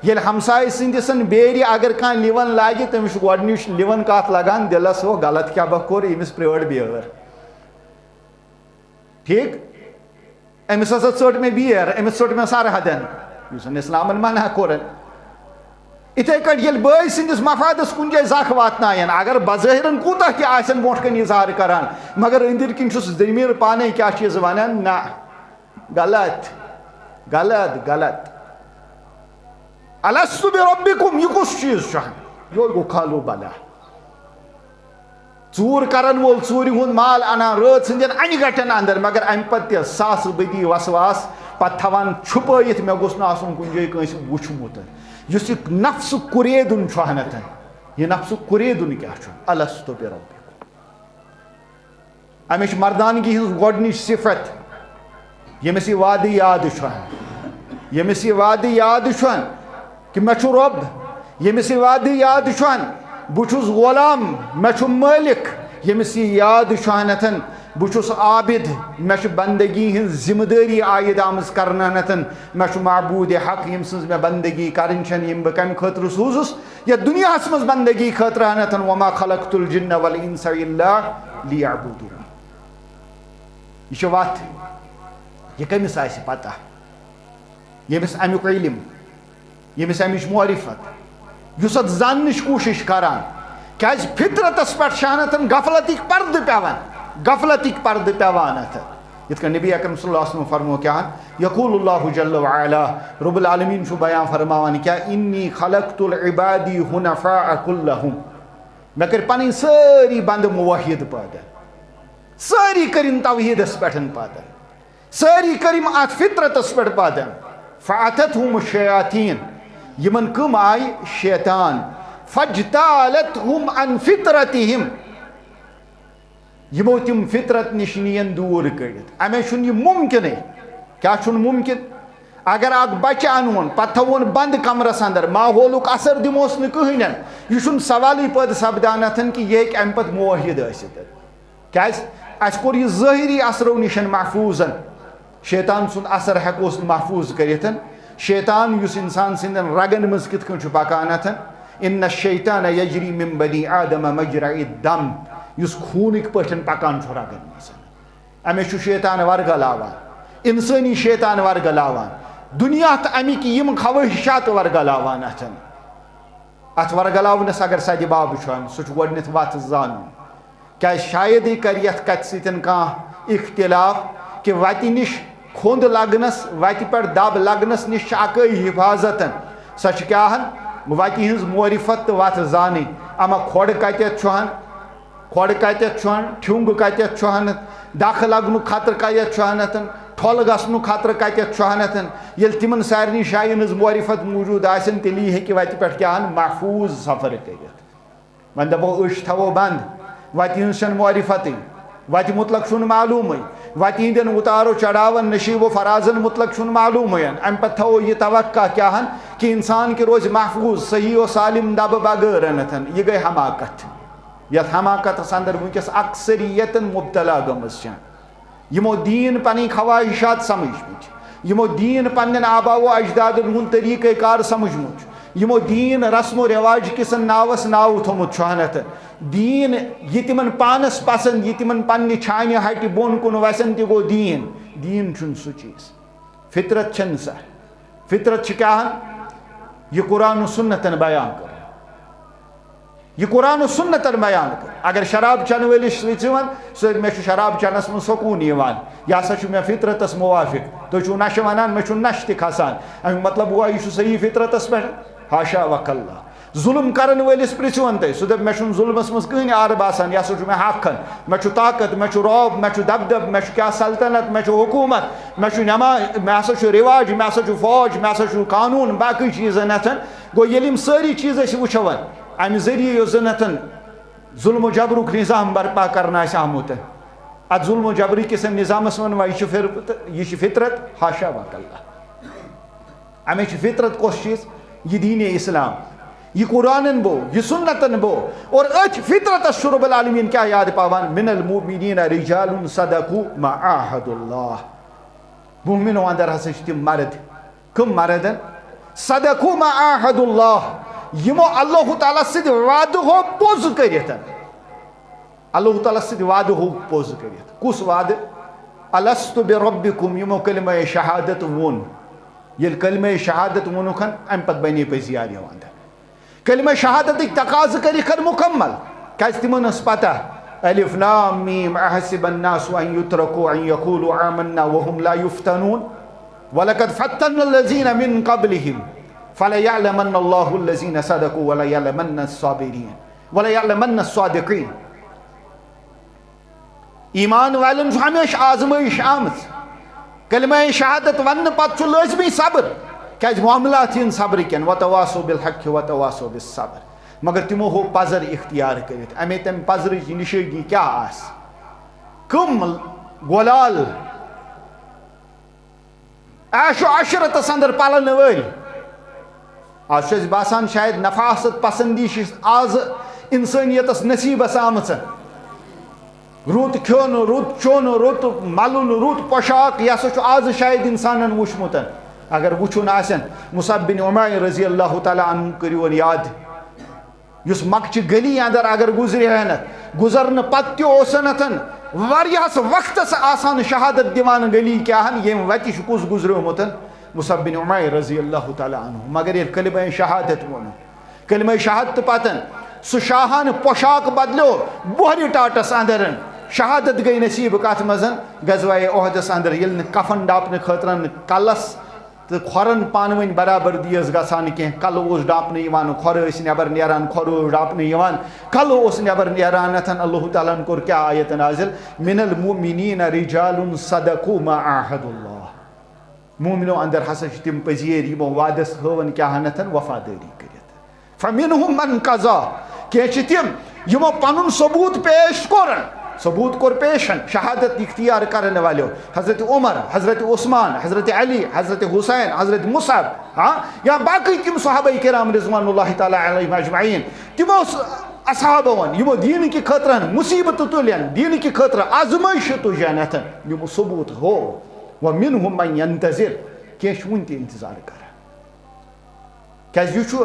ییٚلہِ ہمسایہِ سٕنٛدِس بیرِ اگر کانٛہہ لِوَن لاگہِ، تٔمِس چھُ گۄڈٕنِچ لِوَن کَتھ لگان دِلس، ہو غلط کیٛاہ بہٕ کوٚر، أمِس پرٛٲر بیٲر۔ ٹھیٖک؟ أمِس ہسا ژٔٹ مےٚ بیر، أمِس ژٔٹ مےٚ سرحدن، یُس زن اسلامن منع کوٚرن۔ اِتھے کٲٹھۍ ییٚلہِ بٲے سٕنٛدِس مفادس کُنہِ جایہِ زکھ واتناین، اگر بظٲہرن کوٗتاہ تہِ آسن برونٛٹھ کنہِ اظہار کران، مگر أنٛدٕرۍ کِنۍ چھُس ضمیٖر پانے کیٛاہ چیٖز ونان، نہ، غلط، غلط، غلط۔ الست بربکم، یہِ کُس چیٖز چھُ؟ یورٕ گوٚو قالوا بلی۔ ژوٗر کرن وول ژوٗرِ ہُنٛد مال انان رٲژ ہٕنٛدٮ۪ن انہِ گٹن اندر، مگر امہِ پتہٕ تہِ ساسہٕ بٔدی وسواس پتہٕ تھاوان چھُپٲیِتھ، مےٚ گوٚژھ نہٕ آسُن کُنہِ جایہِ کٲنٛسہِ وُچھمُت۔ یُس یہِ نفسُک قریدُن چھُ ہنتن، یہِ نفسُک قریدُن کیٛاہ چھُ؟ الست بربکم۔ امِچ مردانگی ہٕنٛز گۄڈٕنِچ صفت، ییٚمِس یہِ وعدٕ یاد چھُ، ییٚمِس یہِ وعدٕ یاد چھُ کہِ مےٚ چھُ رۄب، ییٚمِس یہِ وعدٕ یاد چھُ، بہٕ چھُس غلام، مےٚ چھُ مٲلِک، ییٚمِس یہِ یاد چھُ ہنتھن، بہٕ چھُس عابد، مےٚ چھِ بندگی ہٕنٛز ذمہٕ دٲری عائد آمٕژ کرنہٕ ہنتھن، مےٚ چھُ معبود حق، ییٚمہِ سٕنٛز مےٚ بندگی کرٕنۍ چھَنہٕ، ییٚمۍ بہٕ کمہِ خٲطرٕ سوٗزُس، یَتھ دُنیاہَس منٛز بندگی خٲطرٕ ہنتھن، وما خلقت الجن والانس الا لیعبدون۔ یہِ چھِ وَتھ۔ یہِ کٔمِس آسہِ پتہ؟ ییٚمِس اَمیُک علم، ییٚمِس اَمِچ معرفت، یُس اَتھ زاننٕچ کوٗشِش کران۔ کیٛازِ فطرتس پٮ۪ٹھ چھِ ہنتھن غفلتٕکۍ پردٕ پٮ۪وان، غفلتٕکۍ پردٕ پٮ۪وان اَتھ۔ یِتھ کٔنۍ نبی اکرم صلی اللہ علیہ وسلم فرمو کیٛاہ؟ یقول اللہ جل وعلا، رب العالمین چھُ بیان فرماوان کیٛاہ؟ انی خلقت العبادی حنفاء کلہم۔ مےٚ کٔرۍ پنٕنۍ سٲری بندٕ موحد پٲدٕ، سٲری کٔرِم توحیدس پٮ۪ٹھ پٲدٕ، سٲری کٔرِم اتھ فطرتس پٮ۪ٹھ پٲدٕ۔ فاتتہم الشیاطین، یِمن کٕم آیہِ؟ شیطان۔ فاجتالتہم عن فطرتہم، یِمو تِم فطرت نِش نِین دوٗر کٔڑِتھ۔ اَمے چھُنہٕ یہِ مُمکِنٕے۔ کیٛاہ چھُنہٕ مُمکِن؟ اگر اکھ بچہٕ اَنہون، پتہٕ تھاوون بنٛد کمرس اندر، ماحولُک اثر دِموس نہٕ کٕہٕنۍ، یہِ چھُنہٕ سوالٕے پٲدٕ سپدان اتھن کہِ یہِ ہیٚکہِ اَمہِ پتہٕ موحد ٲسِتھ۔ کیٛازِ؟ اَسہِ کوٚر یہِ ظٲہری اثرو نِش محفوٗظ۔ شیطان سُنٛد اثر ہٮ۪کوس نہٕ محفوٗظ کٔرِتھ۔ شیطان یُس انسان سٕنٛدٮ۪ن رگن منٛز کِتھ کٔنۍ چھُ پکان اتھن، ان الشیطان یجری من بنی آدم مجرا الدم، یُس خوٗنٕکۍ پٲٹھۍ پکان چھُ رگن منٛز۔ أمِس چھُ شیطان ورگلاوان، انسٲنی شیطان ورگلاوان، دُنیا تہٕ اَمِکۍ یِم خواہشات ورگلاوان اتھن۔ اتھ ورگلاونس اگر سدِ باب چھُ، سُہ چھُ گۄڈٕنٮ۪تھ وتھ زانُن۔ کیازِ شایدٕے کرِ یتھ کتھِ سۭتۍ کانٛہہ اختلاف کہِ وتہِ نِش کھوٚنٛد لگنس، وتہِ پٮ۪ٹھ دب لگنس نِش چھِ اکٲے حفاظت۔ سۄ چھِ کیاہ ہن؟ وتہِ ہٕنٛز معرفت تہٕ وتھ زانٕنۍ۔ اما کھۄڈ کتٮ۪تھ چھُ ہن؟ کھۄڈ کتٮ۪تھ چھُ ہن؟ ٹھیونٛگ کتٮ۪تھ چھُ ہن؟ دکھ لگنُک خطرٕ کتٮ۪تھ چھُ ہن؟ ٹھۄل گژھنُک خطرٕ کتٮ۪تھ چھُ ہن؟ ییٚلہِ تِمن سارنٕے جاین ہٕنٛز معرفت موجود آسن، تیٚلی ہیٚکہِ وتہِ پٮ۪ٹھ کیاہ ہن؟ محفوٗظ سفر کٔرِتھ۔ وۄنۍ دپو أچھ تھاوو بنٛد، وتہِ ہٕنٛز چھنہٕ معرفتٕے، وتہِ متلق چھُنہٕ معلومٕے، وتہِ ہٕنٛدٮ۪ن اُتار و چڑاون، نشیب و فرازن متلق چھُنہٕ معلومٕے۔ امہِ پتہٕ تھاوو یہِ توقع کیاہ ہن کہِ انسان کہِ روزِ محفوٗظ، صحیح و سالم دبہٕ بغٲر۔ یہِ گٔے حماقت، یتھ حماقتس اندر وٕنکیٚس اکثریتن مبتلا گٔمٕژ چھےٚ۔ یِمو دیٖن پنٕنۍ خواہشات سمجھمٕتۍ، یِمو دیٖن پننٮ۪ن آبا و اجدادن ہُنٛد طریٖقہ کار سمجھمُت، یِمو دیٖن رسم و رواج کِس ناوس ناو تھوٚمُت چھُ ہنتھ۔ دیٖن یہِ تِمن پانس پسند، یہِ تِمن پننہِ چھانہِ ہٹہِ بۄن کُن وسن، تہِ گوٚو دیٖن۔ دیٖن چھُنہٕ سُہ چیٖز۔ فطرت چھنہٕ سۄ۔ فطرت چھِ کیٛاہ ہن؟ یہِ قرآن و سنتن بیان کٔر۔ یہِ قرآن و سنتن بیان کٔر۔ اگر شراب چنہٕ وٲلِس سۭتۍ ژٕ وَن، سُہ دَپہِ، "مےٚ چھُ شراب چنس منٛز سکوٗن یِوان، یہِ ہسا چھُ مےٚ فطرتس موافق۔ تُہۍ چھِو نشہٕ وَنان، مےٚ چھُ نشہٕ تہِ کھسان۔ اَمیُک مطلب گوٚو، یہِ چھُ صحیح فطرتس پٮ۪ٹھ؟" حاشا وکلا۔ ظُلُم کرن وٲلِس پرٛژھِو تُہۍ، سُہ دَپہِ، "مےٚ چھُنہٕ ظُلمس منٛز کٕہٕنۍ عارب آسان، یہِ ہسا چھُ مےٚ حق کھن۔ مےٚ چھُ طاقت، مےٚ چھُ رعب، مےٚ چھُ دبدب، مےٚ چھُ کیٛاہ سلطنت، مےٚ چھُ حکوٗمت، مےٚ چھُ نٮ۪ماز، مےٚ ہسا چھُ رِواج، مےٚ ہسا چھُ فوج، مےٚ ہسا چھُ قانوٗن، باقٕے چیٖز نتھن۔" گوٚو، ییٚلہِ یِم سٲری چیٖز أسۍ وٕچھو وۄنۍ، اَمہِ ذٔریعہٕ یُس زَن اَتھن ظُلم و جبرُک نظام برپا کرنہٕ آسہِ آمُت، اَتھ ظُلم و جبرٕ کِس اَمہِ نظامَس وَنہٕ وۄنۍ، یہِ چھُ فِر-، یہِ چھِ فطرت، حاشا وکلا۔ اَمِچ فطرت کۄس چیٖز؟ یہِ دیٖنِ اِسلام، یہِ قرآنَن بو، یہِ سُنتَن بو۔ اور أتھۍ فطرتَس چھُ رب العالمین کیٛاہ یاد پاوان؟ "من المؤمنین رجال صدقوا ما عاهدوا الله۔" مومنو اندر ہسا چھِ تِم مرد۔ کم مردن؟ صدقوا ما عاهدوا الله، یِمو اللہ تعالیٰ سۭتۍ وعدٕ ہو پوٚز کٔرِتھ۔ اللہ تعالیٰ سۭتۍ وعدٕ ہو پوٚز کٔرِتھ۔ کُس وعدٕ؟ "الست بربکم"، یِمو کلمہ شہادت ووٚن۔ ییٚلہِ کلمہ شہادت ووٚنُکھ، امہِ پتہٕ بنے پزی یار یِوان۔ کلمہ شہادتٕکۍ تقاضہٕ کٔرِکھ مُکمل، کیازِ تِمن ٲس پتہ، الف لام میم، احسب الناس ان یترکوا ان یقولوا آمنا وهم لا یفتنون، ولقد فتنا الذین من قبلهم، فلیعلمن اللہ الذین صدقوا ولیعلمن الصابرین، ولیعلمن الصادقین۔ ایمان والٮ۪ن چھُ ہمیشہِ آزمٲیِش آمٕژ۔ کلمہ شہادت وننہٕ پتہٕ چھُ لٲزمی صبر، کیازِ معاملات یِن صبرٕ کٮ۪ن، وتواصوا بالحق وتواصوا بالصبر۔ مگر تِمو ہوو پزر اختیار کٔرِتھ۔ امے تمہِ پزرٕچ نشٲنی کیٛاہ آسہِ؟ کم گۄلال عیش و عشرتس اندر پلن وٲلۍ۔ آز چھُ اَسہِ باسان شاید نفاست پسندی چھِ آز انسٲنیتس نصیبس آمٕژ۔ رُت کھیوٚن، رُت چوٚن، رُت ملُن، رُت پوشاک، یہِ ہسا چھُ آز شاید انسانن وُچھمُت۔ اگر وُچھُن آسن، مصعب بن عمیر رضی اللہ تعالیٰ عنہ کٔرِو وۄنۍ یاد۔ یُس مکچہِ گلی اندر اگر گزرِ ہن، گزرنہٕ پتہٕ تہِ اوس نتھن واریاہس وقتس آسان شہادت دِوان گلی کیاہن، ییٚمہِ وتہِ چھُ کُس گزریومُت؟ مصعب بن عمیر رضی اللہ تعالیٰ عنہ۔ مگر ییٚلہِ کلمہ شہادت ووٚن، کلمہ شہادت پتن سُہ شاہانہٕ پوشاک بدلیو بۄہرِ ٹاٹس اندر۔ شہادت گٔے نصیب کتھ منٛز؟ غزوہ احدس اندر، ییٚلہِ نہٕ کفن ڈاپنہٕ خٲطرٕ کلس تہٕ کھۄرن پانہٕ ؤنۍ برابردی ٲس گژھان کینٛہہ۔ کلہٕ اوس ڈاپنہٕ یِوان، کھۄرٕ ٲسۍ نٮ۪بر نیران، کھۄرٕ اوس ڈاپنہٕ یِوان، کلہٕ اوس نٮ۪بر نیران۔ اتھن اللہ تعالیٰ ہن کوٚر کیٛاہ آیتن نازل؟ من المؤمنین رجال صدقوا ما عاهدوا الله۔ مومنو اندر ہسا چھِ تِم پٔزیٖر یِمو وعدس ہٲون کیٛاہ ہن اتھن وفادٲری کٔرِتھ۔ فمنهم من قضى، کینٛہہ چھِ تِم یِمو پنُن ثبوت پیش کوٚر۔ ثبوت کوٚر پیشن شہادت اختیار کرن والٮ۪و، حضرت عمر، حضرت عثمان، حضرت علی، حضرت حسین، حضرت مصعب، ہاں، یا باقی تِم صحابہ کرام رضوان اللہ تعالیٰ علیہم اجمعین، تِمو س-، اصحابو ووٚن، یِمو دیٖنہٕ کہِ خٲطرٕ مصیبتہٕ تُلن، دیٖنہٕ کہِ خٲطرٕ آزمٲیشہٕ تُجن اتھن، یِمو ثبوت ہو، ومنهم من ينتظر، کینٛہہ چھِ وُنہِ تہِ انتظار کران۔ کیازِ یہِ چھُ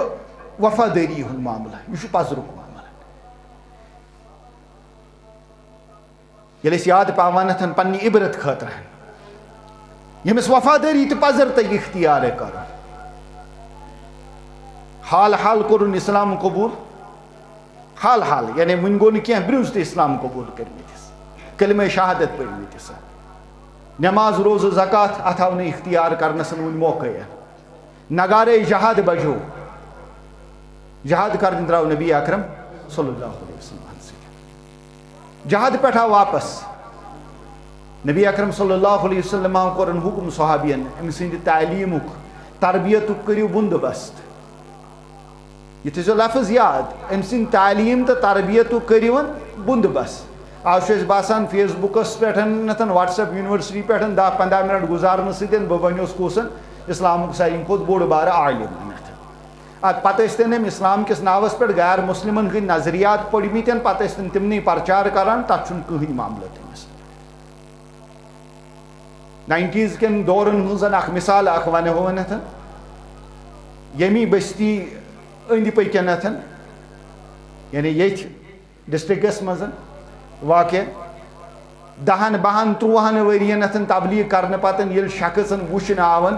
وفادٲری ہُنٛد معاملہٕ، یہِ چھُ پزرُک معاملہٕ۔ ییٚلہِ أسۍ یاد پاوان اتھن پننہِ عبرت خٲطرٕ، ییٚمِس وفادٲری تہٕ پزر تگہِ اختیار کرُن۔ حال حال کوٚرُن اسلام قبول، حال حال، یعنی وُنہِ گوٚو نہٕ کینٛہہ، برٛونٛہہ تہِ اسلام قبول کٔرمٕتِس، کلمہ شہادت پٔرمٕتِس، نماز، روزٕ، زکات، اتھ آو نہٕ اختیار کرنس وُنہِ موقعے۔ نگارے جہاد بجو، جہاد کرنہِ درٛاو نبی اکرم صلی اللہ علیہ وسلم سۭتۍ۔ جہاد پٮ۪ٹھ آو واپس۔ نبی اکرم صلی اللہ علیہ وسلم کوٚرُن حکم صحابین، أمۍ سٕنٛدِ تعلیٖمُک، تربیتُک کٔرِو بندوبست۔ یہِ تھٲیزیو لفظ یاد، أمۍ سٕنٛدِ تعلیٖم تہٕ تربیتُک کٔرِو بندوبست۔ آز چھُ اَسہِ باسان فیس بُکَس پٮ۪ٹھ، نَتہٕ وٹس ایپ یونیورسٹی پٮ۪ٹھ دَہ پنٛداہ منٹ گُزارنہٕ سۭتۍ بہٕ بنیوس کُس؟ اسلامُک ساروی کھۄتہٕ بوٚڑ بارٕ عالم۔ اَتھ پتہٕ ٲسۍ تِم اسلام کِس ناوَس پٮ۪ٹھ غیر مسلمن ہٕنٛدۍ نظریات پٔرمٕتۍ، پتہٕ ٲسۍ تِم تِمنٕے پرچار کران، تَتھ چھُنہٕ کٕہٕنۍ معاملہٕ تٔمِس۔ ناینٹیز کٮ۪ن دورن ہٕنٛز اکھ مثال اکھ ونہٕ ہو ونتھ، ییٚمی بستی أنٛدۍ پٔکۍ کٮ۪ن اتھن، یعنی ییٚتھۍ ڈسٹرکٹس منٛز واقع، دہن، بہن، ترٛوہن ؤرین اتھن تبلیغ کرنہٕ پتہٕ ییٚلہِ شخصن وٕچھنہٕ آون،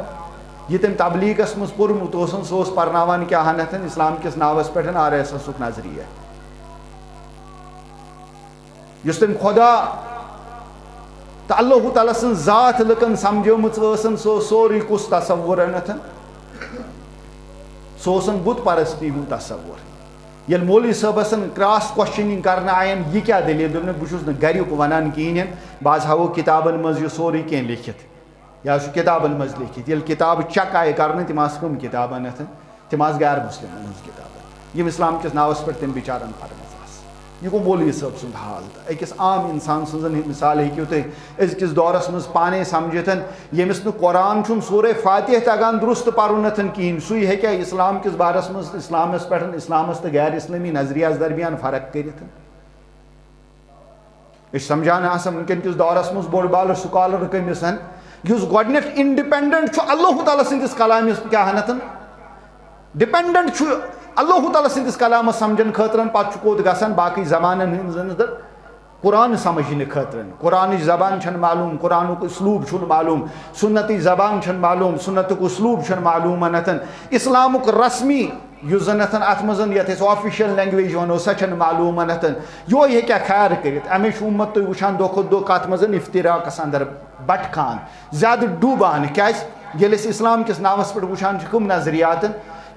یہِ تٔمۍ تبلیغس منٛز پوٚرمُت اوسن، سُہ اوس پرناوان کیٛاہ ہن اتھن؟ اسلام کِس ناوس پٮ۪ٹھ آر ایس ایسُک نظریہ۔ یُس تٔمۍ خدا تہٕ اللہ تعالیٰ سٕنٛز ذات لُکن سمجھٲومٕژ ٲسن، سُہ اوس سورُے کُس تصور انتھن؟ سُہ اوسن بت پرستی ہُنٛد تصور۔ ییٚلہِ مولوی صٲبسن کراس کوسچننگ کرنہٕ آین، یہِ کیٛاہ دٔلیٖل؟ دوٚپنس، بہٕ چھُس نہٕ گریُک ونان کِہیٖنۍ، بہٕ حظ ہاوو کِتابن منٛز یہِ سورُے کینٛہہ لیکھِتھ۔ یا چھُ کِتابن منٛز لیکھِتھ۔ ییٚلہِ کِتابہٕ چیک آیہِ کرنہٕ، تِم آسہٕ کٕم کِتابہٕ انتھن؟ تِم آسہٕ غیر مسلمن ہٕنٛز کِتابہٕ، یِم اسلام کِس ناوس پٮ۪ٹھ تٔمۍ بِچارن پرمٕژ آسہٕ۔ یہِ گوٚو مولوی صٲب سُنٛد حال۔ تہٕ أکِس عام انسان سٕنٛزن مثال ہیٚکِو تُہۍ أزکِس دورس منٛز پانے سمجھِتھ، ییٚمِس نہٕ قرآن چھُنہٕ سورہ فاتحہ تگان درست پرُن اتھن کِہیٖنۍ، سُے ہیٚکیٛاہ اسلام کِس بارس منٛز، اسلامس پٮ۪ٹھ، اسلامس تہٕ غیر اسلٲمی نظریس درمیان فرق کٔرِتھ؟ أسۍ سمجھان آسان وٕنکیٚن کِس دورس منٛز بوٚڑ بارٕ سکالر کٔمِس ہن، یُس گۄڈٕنیتھ انڈیپینڈنٹ چھُ اللہ تعالیٰ سٕنٛدِس کلامس کیٛاہ ہنتن، ڈیپینڈنٹ چھُ اللہ تعالیٰ سٕنٛدِس کلامس سمجھن خٲطرٕ، پتہٕ چھُ کوٚت گژھان؟ باقٕے زبانن ہٕنٛز زن تہٕ قرآن سمجھنہٕ خٲطرٕ۔ قرآنٕچ زبان چھنہٕ معلوم، قرآنُک اسلوب چھُنہٕ معلوم، سنتٕچ زبان چھنہٕ معلوم، سنتُک اسلوب چھُنہٕ معلوم انتن، اسلامُک رسمی یُس زن اتھن اتھ منٛز یتھ أسۍ آفیشل لینگویج ونو، سۄ چھنہٕ معلوم اتھن۔ یہوے ہیٚکیٛاہ خیر کٔرِتھ؟ امے چھُ امت تُہۍ وٕچھان دۄہ کھۄتہٕ دۄہ کتھ منٛز افتراقس اندر بٹکان، زیادٕ ڈوٗبان۔ کیازِ؟ ییٚلہِ أسۍ اسلام کِس ناوس پٮ۪ٹھ وٕچھان چھِ کم نظریات،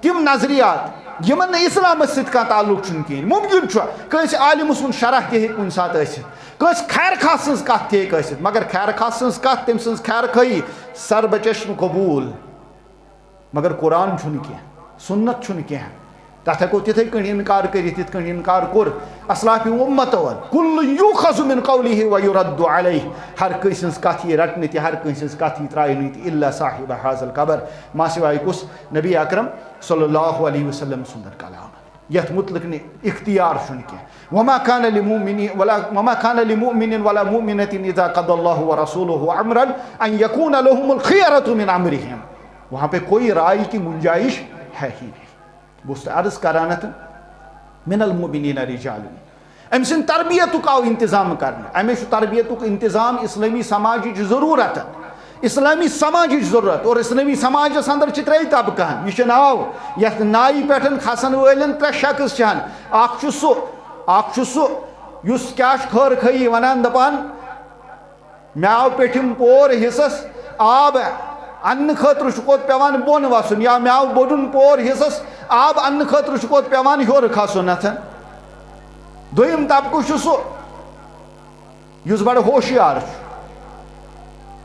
تِم نظریات یِمن نہٕ اسلامس سۭتۍ کانٛہہ تعلق چھُنہٕ کِہیٖنۍ۔ ممکن چھُ کٲنٛسہِ عالمس ہُنٛد شرح تہِ ہیٚکہِ کُنہِ ساتہٕ ٲسِتھ، کٲنٛسہِ خیر خاص سٕنٛز کتھ تہِ ہیٚکہِ ٲسِتھ، مگر خیر خاص سٕنٛز کتھ، تٔمۍ سٕنٛز خیر خٲہی سربچشم قبول۔ مگر قرآن چھُنہٕ کینٛہہ، سنت چھُنہٕ کینٛہہ۔ تتھ ہیٚکو تِتھے کٔنۍ انکار کٔرِتھ، یِتھ کٔنۍ انکار کوٚر اسلاف امتو۔ کل یؤخذ من قوله ویرد علیہ۔ ہر کٲنٛسہِ ہٕنٛز کتھ یی رٹنہٕ تہِ، ہر کٲنٛسہِ ہٕنٛز کتھ یی ترٛاونہٕ تہِ، الا صاحب هذا القبر، ما سوائے کُس؟ نبی اکرم صلی اللہ علیہ وسلم سُنٛدن کلام، یتھ متعلق نہٕ اختیار چھُنہٕ کینٛہہ۔ وما كان لمؤمن ولا، وما كان لمؤمن ولا مؤمنة إذا قضى الله ورسوله أمرا أن يكون لهم الخيرة من أمرهم۔ وہاں پہ کوئی رائے کی گنجائش ہے ہی نہیں۔ بہٕ اوسُس عرض کران اتھ، من المؤمنین رجال۔ أمۍ سٕنٛدِ تربیتُک آو انتظام کرنہٕ۔ أمِس چھُ تربیتُک انتظام اسلٲمی سماجٕچ ضروٗرت۔ اسلٲمی سماجٕچ ضروٗرت۔ اور اسلٲمی سماجس اندر چھِ ترٛے طبقہٕ ہن۔ یہِ چھُ ناو، یتھ نایہِ پٮ۪ٹھ کھسن وٲلٮ۪ن ترٛےٚ شخص چھِ ہن۔ اکھ چھُ سُہ، اکھ چھُ سُہ یُس کیٛاہ چھُ خٲر خٲہی ونان، دپان، مےٚ آو پیٚٹھِم پور حصس آب اننہٕ خٲطرٕ چھُ کوٚت پٮ۪وان بۄن وسُن، یا مےٚ آو بوٚڑُن پور حصس آب اننہٕ خٲطرٕ چھُ کوٚت پٮ۪وان ہیوٚر کھسُن۔ اتھن دوٚیِم طبقہٕ چھُ سُہ یُس بڑٕ ہوشیار چھُ،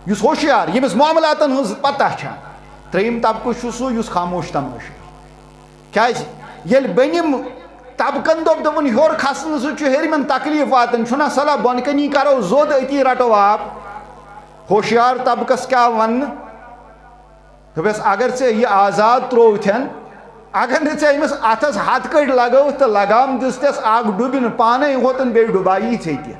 یُس ہوشیار، ییٚمِس معاملاتن ہٕنٛز پتہ چھےٚ۔ ترٛیٚیِم طبقہٕ چھُ سُہ یُس خاموش تماشہٕ۔ کیازِ؟ ییٚلہِ بٔنِم طبقن دوٚپ، دوٚپُن، ہیوٚر کھسنہٕ سۭتۍ چھُ ہیٚرمٮ۪ن تکلیٖف واتان، چھُنہ صلاح بۄنہٕ کَنی کرو زوٚد، أتی رٹو آب۔ ہوشیار طبقس کیٛاہ وَننہٕ؟ دوٚپُس، اگر ژےٚ یہِ آزاد ترٛووتھٮ۪ن، اگر نہٕ ژےٚ أمِس اَتھس ہتھ کٔٹھۍ لگٲوتھ تہٕ لگام دِژتھٮ۪س، اکھ ڈُبہِ نہٕ پانے ہوتن، بیٚیہِ ڈُبایی ژے تہِ۔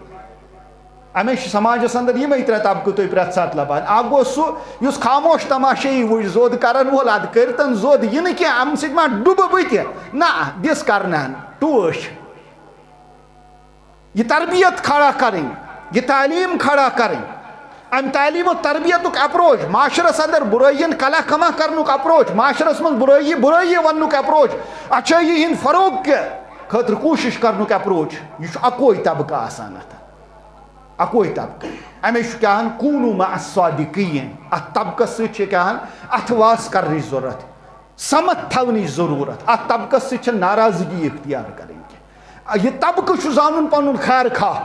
اَمے چھِ سماجس اندر یِمے ترٛےٚ طبقہٕ تُہۍ پرٛٮ۪تھ ساتہٕ لبان۔ اکھ گوٚو سُہ یُس خاموش تماشٲیی وٕچھ زوٚد کرن وول، ادٕ کٔرتن زوٚد، یہِ نہٕ کینٛہہ، اَمہِ سۭتۍ ما ڈُبہٕ بہٕ تہِ؟ نہ، دِس کرنہن ٹوش۔ یہِ تربیت کھڑا کرٕنۍ، یہِ تعلیٖم کھڑا کرٕنۍ، اَمہِ تعلیٖم و تربیتُک اپروچ، معاشرس اندر بُرٲیی یَن کلہ کما کرنُک اپروچ، معاشرس منٛز بُرٲیی بُرٲیی وننُک اپروچ، اچھٲیی ہِنٛدۍ فروغ کہِ خٲطرٕ کوٗشش کرنُک اپروچ، یہِ چھُ اکوے طبقہٕ آسان اتھ۔ اکوے طبقہٕ۔ اَمے چھُ کیٛاہ ہن، کوٗنوٗ مع الصادقیٖن۔ اَتھ طبقس سۭتۍ چھِ کیٛاہ ہن، اَتھٕ واس کرنٕچ ضروٗرت، سمتھ تھاونٕچ ضروٗرت۔ اَتھ طبقس سۭتۍ چھِ ناراضگی اختیار کرٕنۍ کینٛہہ۔ یہِ طبقہٕ چھُ زانُن پنُن خیر خواہ۔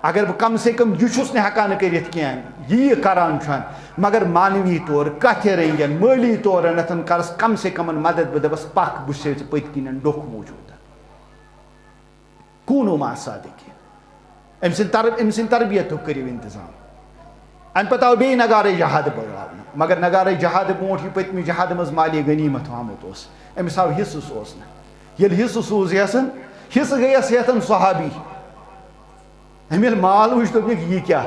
اگر بہٕ کم سے کم یہِ چھُس نہٕ ہٮ۪کان کٔرِتھ کینٛہہ، یہِ یہِ کران چھُ، مگر معنوی طور، کتھِ رنگن، مٲلی طور انتھن کرس کم سے کم مدد، بہٕ دپس، پکھ، بہٕ چھُسے ژےٚ پٔتۍ کِنٮ۪ن ڈوٚکھ موٗجوٗد۔ کوٗنوٗ مع صادقیٖن۔ أمۍ سٕنٛدِ تر-، أمۍ سٕنٛدِ تربیتُک کٔرِو انتظام۔ اَمہِ پتہٕ آو بیٚیہِ نگارے جہاد بولاونہٕ، مگر نگارے جہاد برونٛٹھ یہِ پٔتمہِ جہادٕ منٛز مالِ غنیمت آمُت اوس، أمِس آو حصہٕ سوزنہٕ۔ ییٚلہِ حصہٕ سوز یَسن، حصہٕ گٔیَس ہیتن صحابی۔ أمۍ ییٚلہِ مال وٕچھ، دوٚپُکھ، یہِ کیٛاہ؟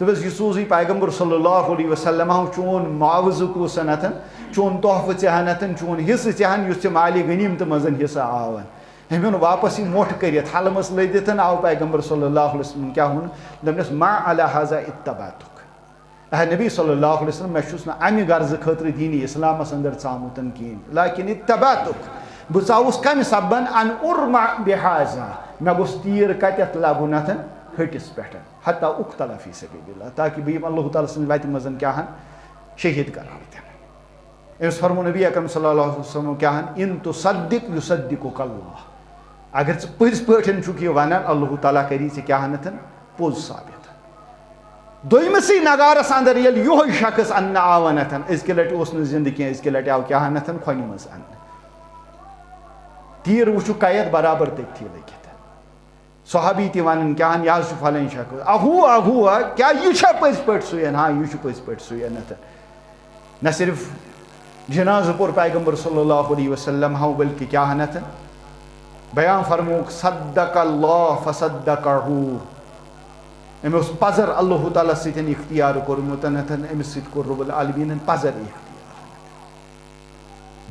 دوٚپُس، یہِ سوزٕے پیغمبر صلی اللہ علیہ وسلم، چون معاوضہٕ کُس انتھن، چون تحفہٕ ژےٚ ہن اتھن، چون حصہٕ ژےٚ ہن، یُس ژےٚ مالِ غنیمتہٕ منٛز حصہٕ آو۔ أمۍ اوٚن واپس یہِ مۄٹھ کٔرِتھ، حلمس لٔدِتھ آو پیغمبر صلی اللہ علیہ وسلم کیٛاہ ووٚن؟ دوٚپنس، ما علی ہذا اتبعتک۔ اے نبی صلی اللہ علیہ وسلم، مےٚ چھُس نہٕ امہِ غرضہٕ خٲطرٕ دیٖنی اسلامس اندر ژامُت کِہیٖنۍ، لکن اتبعتک، بہٕ ژاوُس کمہِ سببن؟ ان ارمع بہذا، مےٚ گوٚژھ تیٖر کتٮ۪تھ لگُن اتھن؟ ہٹِس پٮ۪ٹھ، حتی اقتل فی سبیل اللہ، تاکہ بہٕ یِم اللہ تعالیٰ سٕنٛزِ وتہِ منٛز کیٛاہ ہن، شہید قرار دِنہٕ۔ أمِس فرموو نبی اکرم صلی اللہ علیہ وسلم کیٛاہ ہن، ان تصدق یصدقک اللہ، اگر ژٕ پٔزۍ پٲٹھۍ چھُکھ یہِ ونان، اللہ تعالیٰ کری ژےٚ کیٛاہ ہن اتھن؟ پوٚز ثابت۔ دوٚیمِسٕے نگارس اندر ییٚلہِ یِہوٚے شخص اننہٕ آو اتھن، أزکہِ لٹہِ اوس نہٕ زندٕ کینٛہہ، أزکہِ لٹہِ آو کیٛاہ ہن اتھن؟ کھۄنہِ منٛز اننہٕ۔ تیٖر وٕچھُکھ قید برابر تٔتھی لٔگِتھ۔ صحابی تہِ ونان، کیٛاہ ہن، یہِ حظ چھُ فلٲنۍ شخص۔ اہو، اہو، کیٛاہ یہِ چھا پٔزۍ پٲٹھۍ سُے؟ ہاں، یہِ چھُ پٔزۍ پٲٹھۍ سُے۔ نہ تہٕ نہ صرف جنازٕ پوٚر پیغمبر صلی اللہ علیہ وسلم ہاو، بلکہ کیٛاہ ہن اتھن بیان فرمووُکھ، صدق اللہ فصدقہ۔ أمۍ اوس پزر اللہ تعالیٰ سۭتۍ اختیار کوٚرمُت، اتھن أمِس سۭتۍ کوٚر رب العالمیٖنن پزر اختیار۔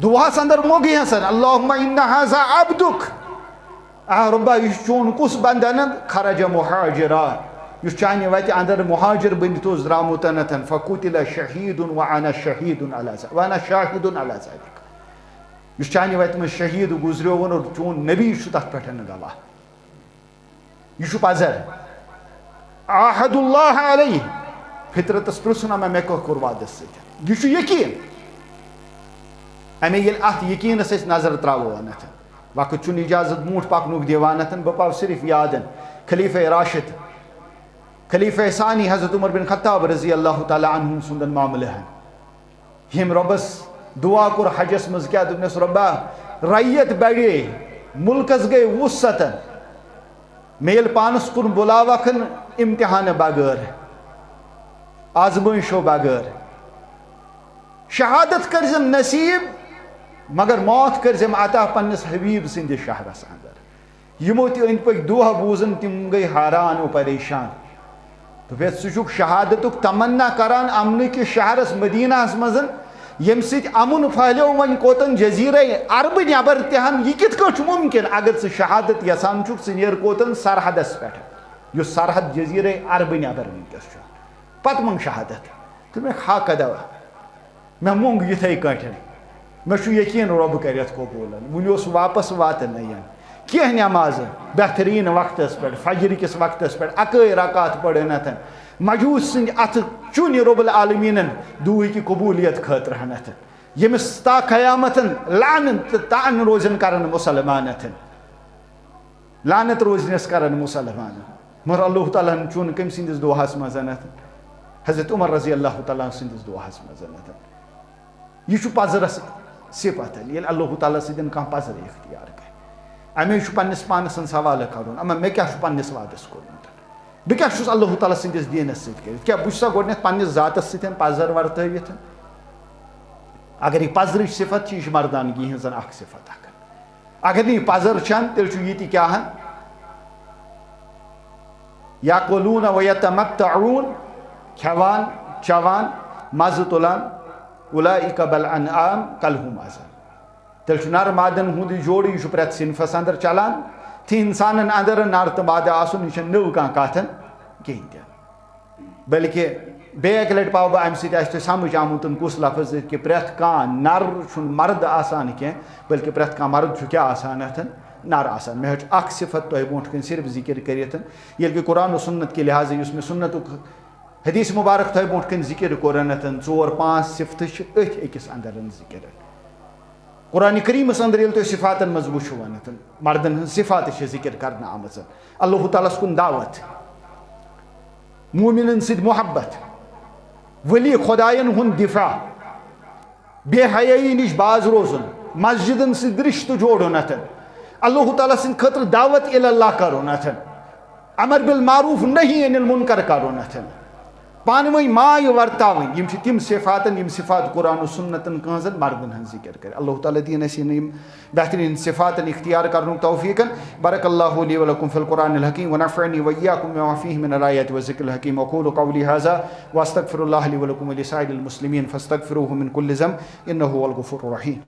دعاہس اندر موگی حسن، اللہم ان ھذا عبدک، آ رۄبا، یہِ چھُ چون کُس بندہ نہ، خرج مہاجرا، یُس چانہِ وتہِ اندر مہاجر بٔنِتھ اوس درامُت نتھن، فقتل شہید وانا شہید علی ذ-، وانا شاہد علی ذلک، یُس چانہِ وتہِ منٛز شہید گُزریووُن اور چون نبی چھُ تتھ پٮ۪ٹھ گواہ۔ یہِ چھُ پزر۔ عاہد اللہ علیہ، فطرتس پرژھُن اما مےٚ کیٛاہ کوٚر وعدس سۭتۍ۔ یہِ چھُ یقین۔ اَمے ییٚلہِ اتھ یقینس أسۍ نظر تراوو انتھن، وقت چھُنہٕ اجازت برونٛٹھ پکنُک دِوان اتھن، بہٕ پاو صرف یادن خلیفہ راشد، خلیفہ ثانی حضرت عمر بن خطاب رضی اللہ تعالیٰ عنہ سُنٛدن معاملہٕ ہن۔ ییٚمۍ رۄبس دعا کوٚر حجس منٛز، کیٛاہ دوٚپنس، رۄبا، رعیت بڑے، مُلکس گٔے وُہ ستن، مےٚ ییٚلہِ پانس کُن بُلاوکھن امتحانہٕ بغٲر، آزمٲیشو بغٲر، شہادت کٔرزم نصیب، مگر موت کٔرزم عطا پننس حبیب سٕنٛدِس شہرس اندر۔ یِمو تہِ أنٛدۍ پٔکۍ دُعا بوٗزُن، تِم گٔے حیران و پریشان۔ دوٚپُکھ، ژٕ چھُکھ شہادتُک تمنا کران امنہٕ کِس شہرس مدینہس منٛز، ییٚمہِ سۭتۍ امُن پھہلیو وۄنۍ کوتن جزیرے عربہٕ نٮ۪بر تہِ ہن۔ یہِ کِتھ کٲٹھۍ چھُ مُمکِن؟ اگر ژٕ شہادت یژھان چھُکھ، ژٕ نیر کوتن سرحدس پٮ۪ٹھ، یُس سرحد جزیرے عربہٕ نٮ۪بر وٕنکیٚس چھُ۔ پتہٕ منٛگ شہادت۔ تہٕ مےٚ ہا کدوا۔ مےٚ مونٛگ یِتھَے کٲٹھۍ۔ مےٚ چھُ یقیٖن رۄب کَرِ اَتھ قبوٗل۔ وٕنہِ اوس واپس واتنَے۔ کینٛہہ نٮ۪مازٕ بہتریٖن وقتَس پٮ۪ٹھ، فجرِ کِس وقتَس پٮ۪ٹھ، اَکٲے رکعت پٔرِنَتھ۔ مجوٗس سٕنٛدِ اَتھٕ چُنہِ رۄب العالمیٖنَن دوٗہٕکہِ قبوٗلیت خٲطرٕ ہنَتھ۔ ییٚمِس تا قیامتَن لعنت تہٕ طعن روزن کرن مُسلمانَتھ۔ لعنت روزنس کرن مُسلمانن۔ مگر اللہ تعالیٰ ہن چُن کٔمۍ سٕنٛدِس دُعاہس منٛز؟ حضرت عمر رضی اللہ تعالیٰ عنہ سٕنٛدِس دُعاہس منٛز۔ یہِ چھُ پزرس صفت، ییٚلہِ اللہ تعالیٰ سۭتۍ کانٛہہ پزر اختیار کرِ۔ اَمے چھُ پنٛنِس پانَس سٕنٛز حوالہٕ کَرُن، اما مےٚ کیٛاہ چھُ پنٛنِس وعدَس کوٚرمُت؟ بہٕ کیٛاہ چھُس اللہ تعالیٰ سٕنٛدِس دیٖنَس سۭتۍ کٔرِتھ؟ کیٛاہ بہٕ چھُسا گۄڈٕنٮ۪تھ پنٛنِس ذاتَس سۭتۍ پَزَر وَرتٲوِتھ؟ اگر یہِ پَزرٕچ صفت چھِ، یہِ چھِ مردانگی ہٕنٛز اَکھ صفت اَکھ۔ اگر نہٕ یہِ پَزَر چھَن، تیٚلہِ چھُ یہِ تہِ کیٛاہ ہَن؟ یاکلون و یتمتعون، کھٮ۪وان، چٮ۪وان، مَزٕ تُلان، اولئک بل انعام، کل ہُم ازل۔ تیٚلہِ چھُ نر مادن ہُنٛد یہِ جوڑٕ، یہِ چھُ پرٛٮ۪تھ صنفس اندر چلان۔ تہِ انسانن اندر نر تہٕ مادٕ آسُن، یہِ چھَنہٕ نٔو کانٛہہ کتھ کِہیٖنۍ تہِ۔ بلکہِ بیٚیہِ اکہِ لٹہِ پاوٕ بہٕ امہِ سۭتۍ آسہِ تۄہہِ سمجھ آمُت کُس لفظ، کہِ پرٛٮ۪تھ کانٛہہ نر چھُنہٕ مرد آسان کینٛہہ، بلکہِ پرٛٮ۪تھ کانٛہہ مرد چھُ کیٛاہ آسان اتھن؟ نر آسان۔ مےٚ ہیٚچھ اکھ صفت تۄہہِ برونٛٹھ کنہِ صرف ذکر کٔرِتھ، ییٚلہِ کہِ قرآن و سنت کہِ لحاظہٕ یُس مےٚ سنتُک حدیث مبارک تۄہہِ برونٛٹھ کنہِ ذکر کوٚر، اتھن ژور پانٛژھ صفتہٕ چھِ أتھۍ أکِس اندر ذکر۔ قرآن کریمس اندر ییٚلہِ تُہۍ صفاتن منٛز وٕچھِو، اتھن مردن ہٕنٛز صفات چھِ ذکر کرنہٕ آمٕژ۔ اللہ تعالیٰ ہس کُن دعوت، مومنن سۭتۍ محبت، ولی خداین ہُنٛد دفاع، بے حیٲیی نِش باز روزُن، مسجدن سۭتۍ رشتہٕ جوڑُن اتھن، اللہ تعالیٰ سٕنٛدِ خٲطرٕ دعوت الی اللہ کرُن اتھن، امر بالمعروف نہی عن المنکر کرُن اتھن، پانہٕ ؤنۍ ماے ورتاوٕنۍ، یِم چھِ تِم صفاتن، یِم صفات قرآن و سنتن کٲنٛسن مردن ہٕنٛز ذکر کرِ۔ اللہ تعالیٰ دِیِن اَسہِ یِم بہترین صفاتن اختیار کرنُک توفیقن۔ بارک اللہ لی و لکم فی القرآن الحکیم و نفعنی و ایاکم بما فیہ من الآیات و ذکر الحکیم۔ اقول قولی ھذا و استغفر اللہ لی و لکم و لسائر المسلمین فاستغفروہ من کل ذنب انہ ھو الغفور الرحیم۔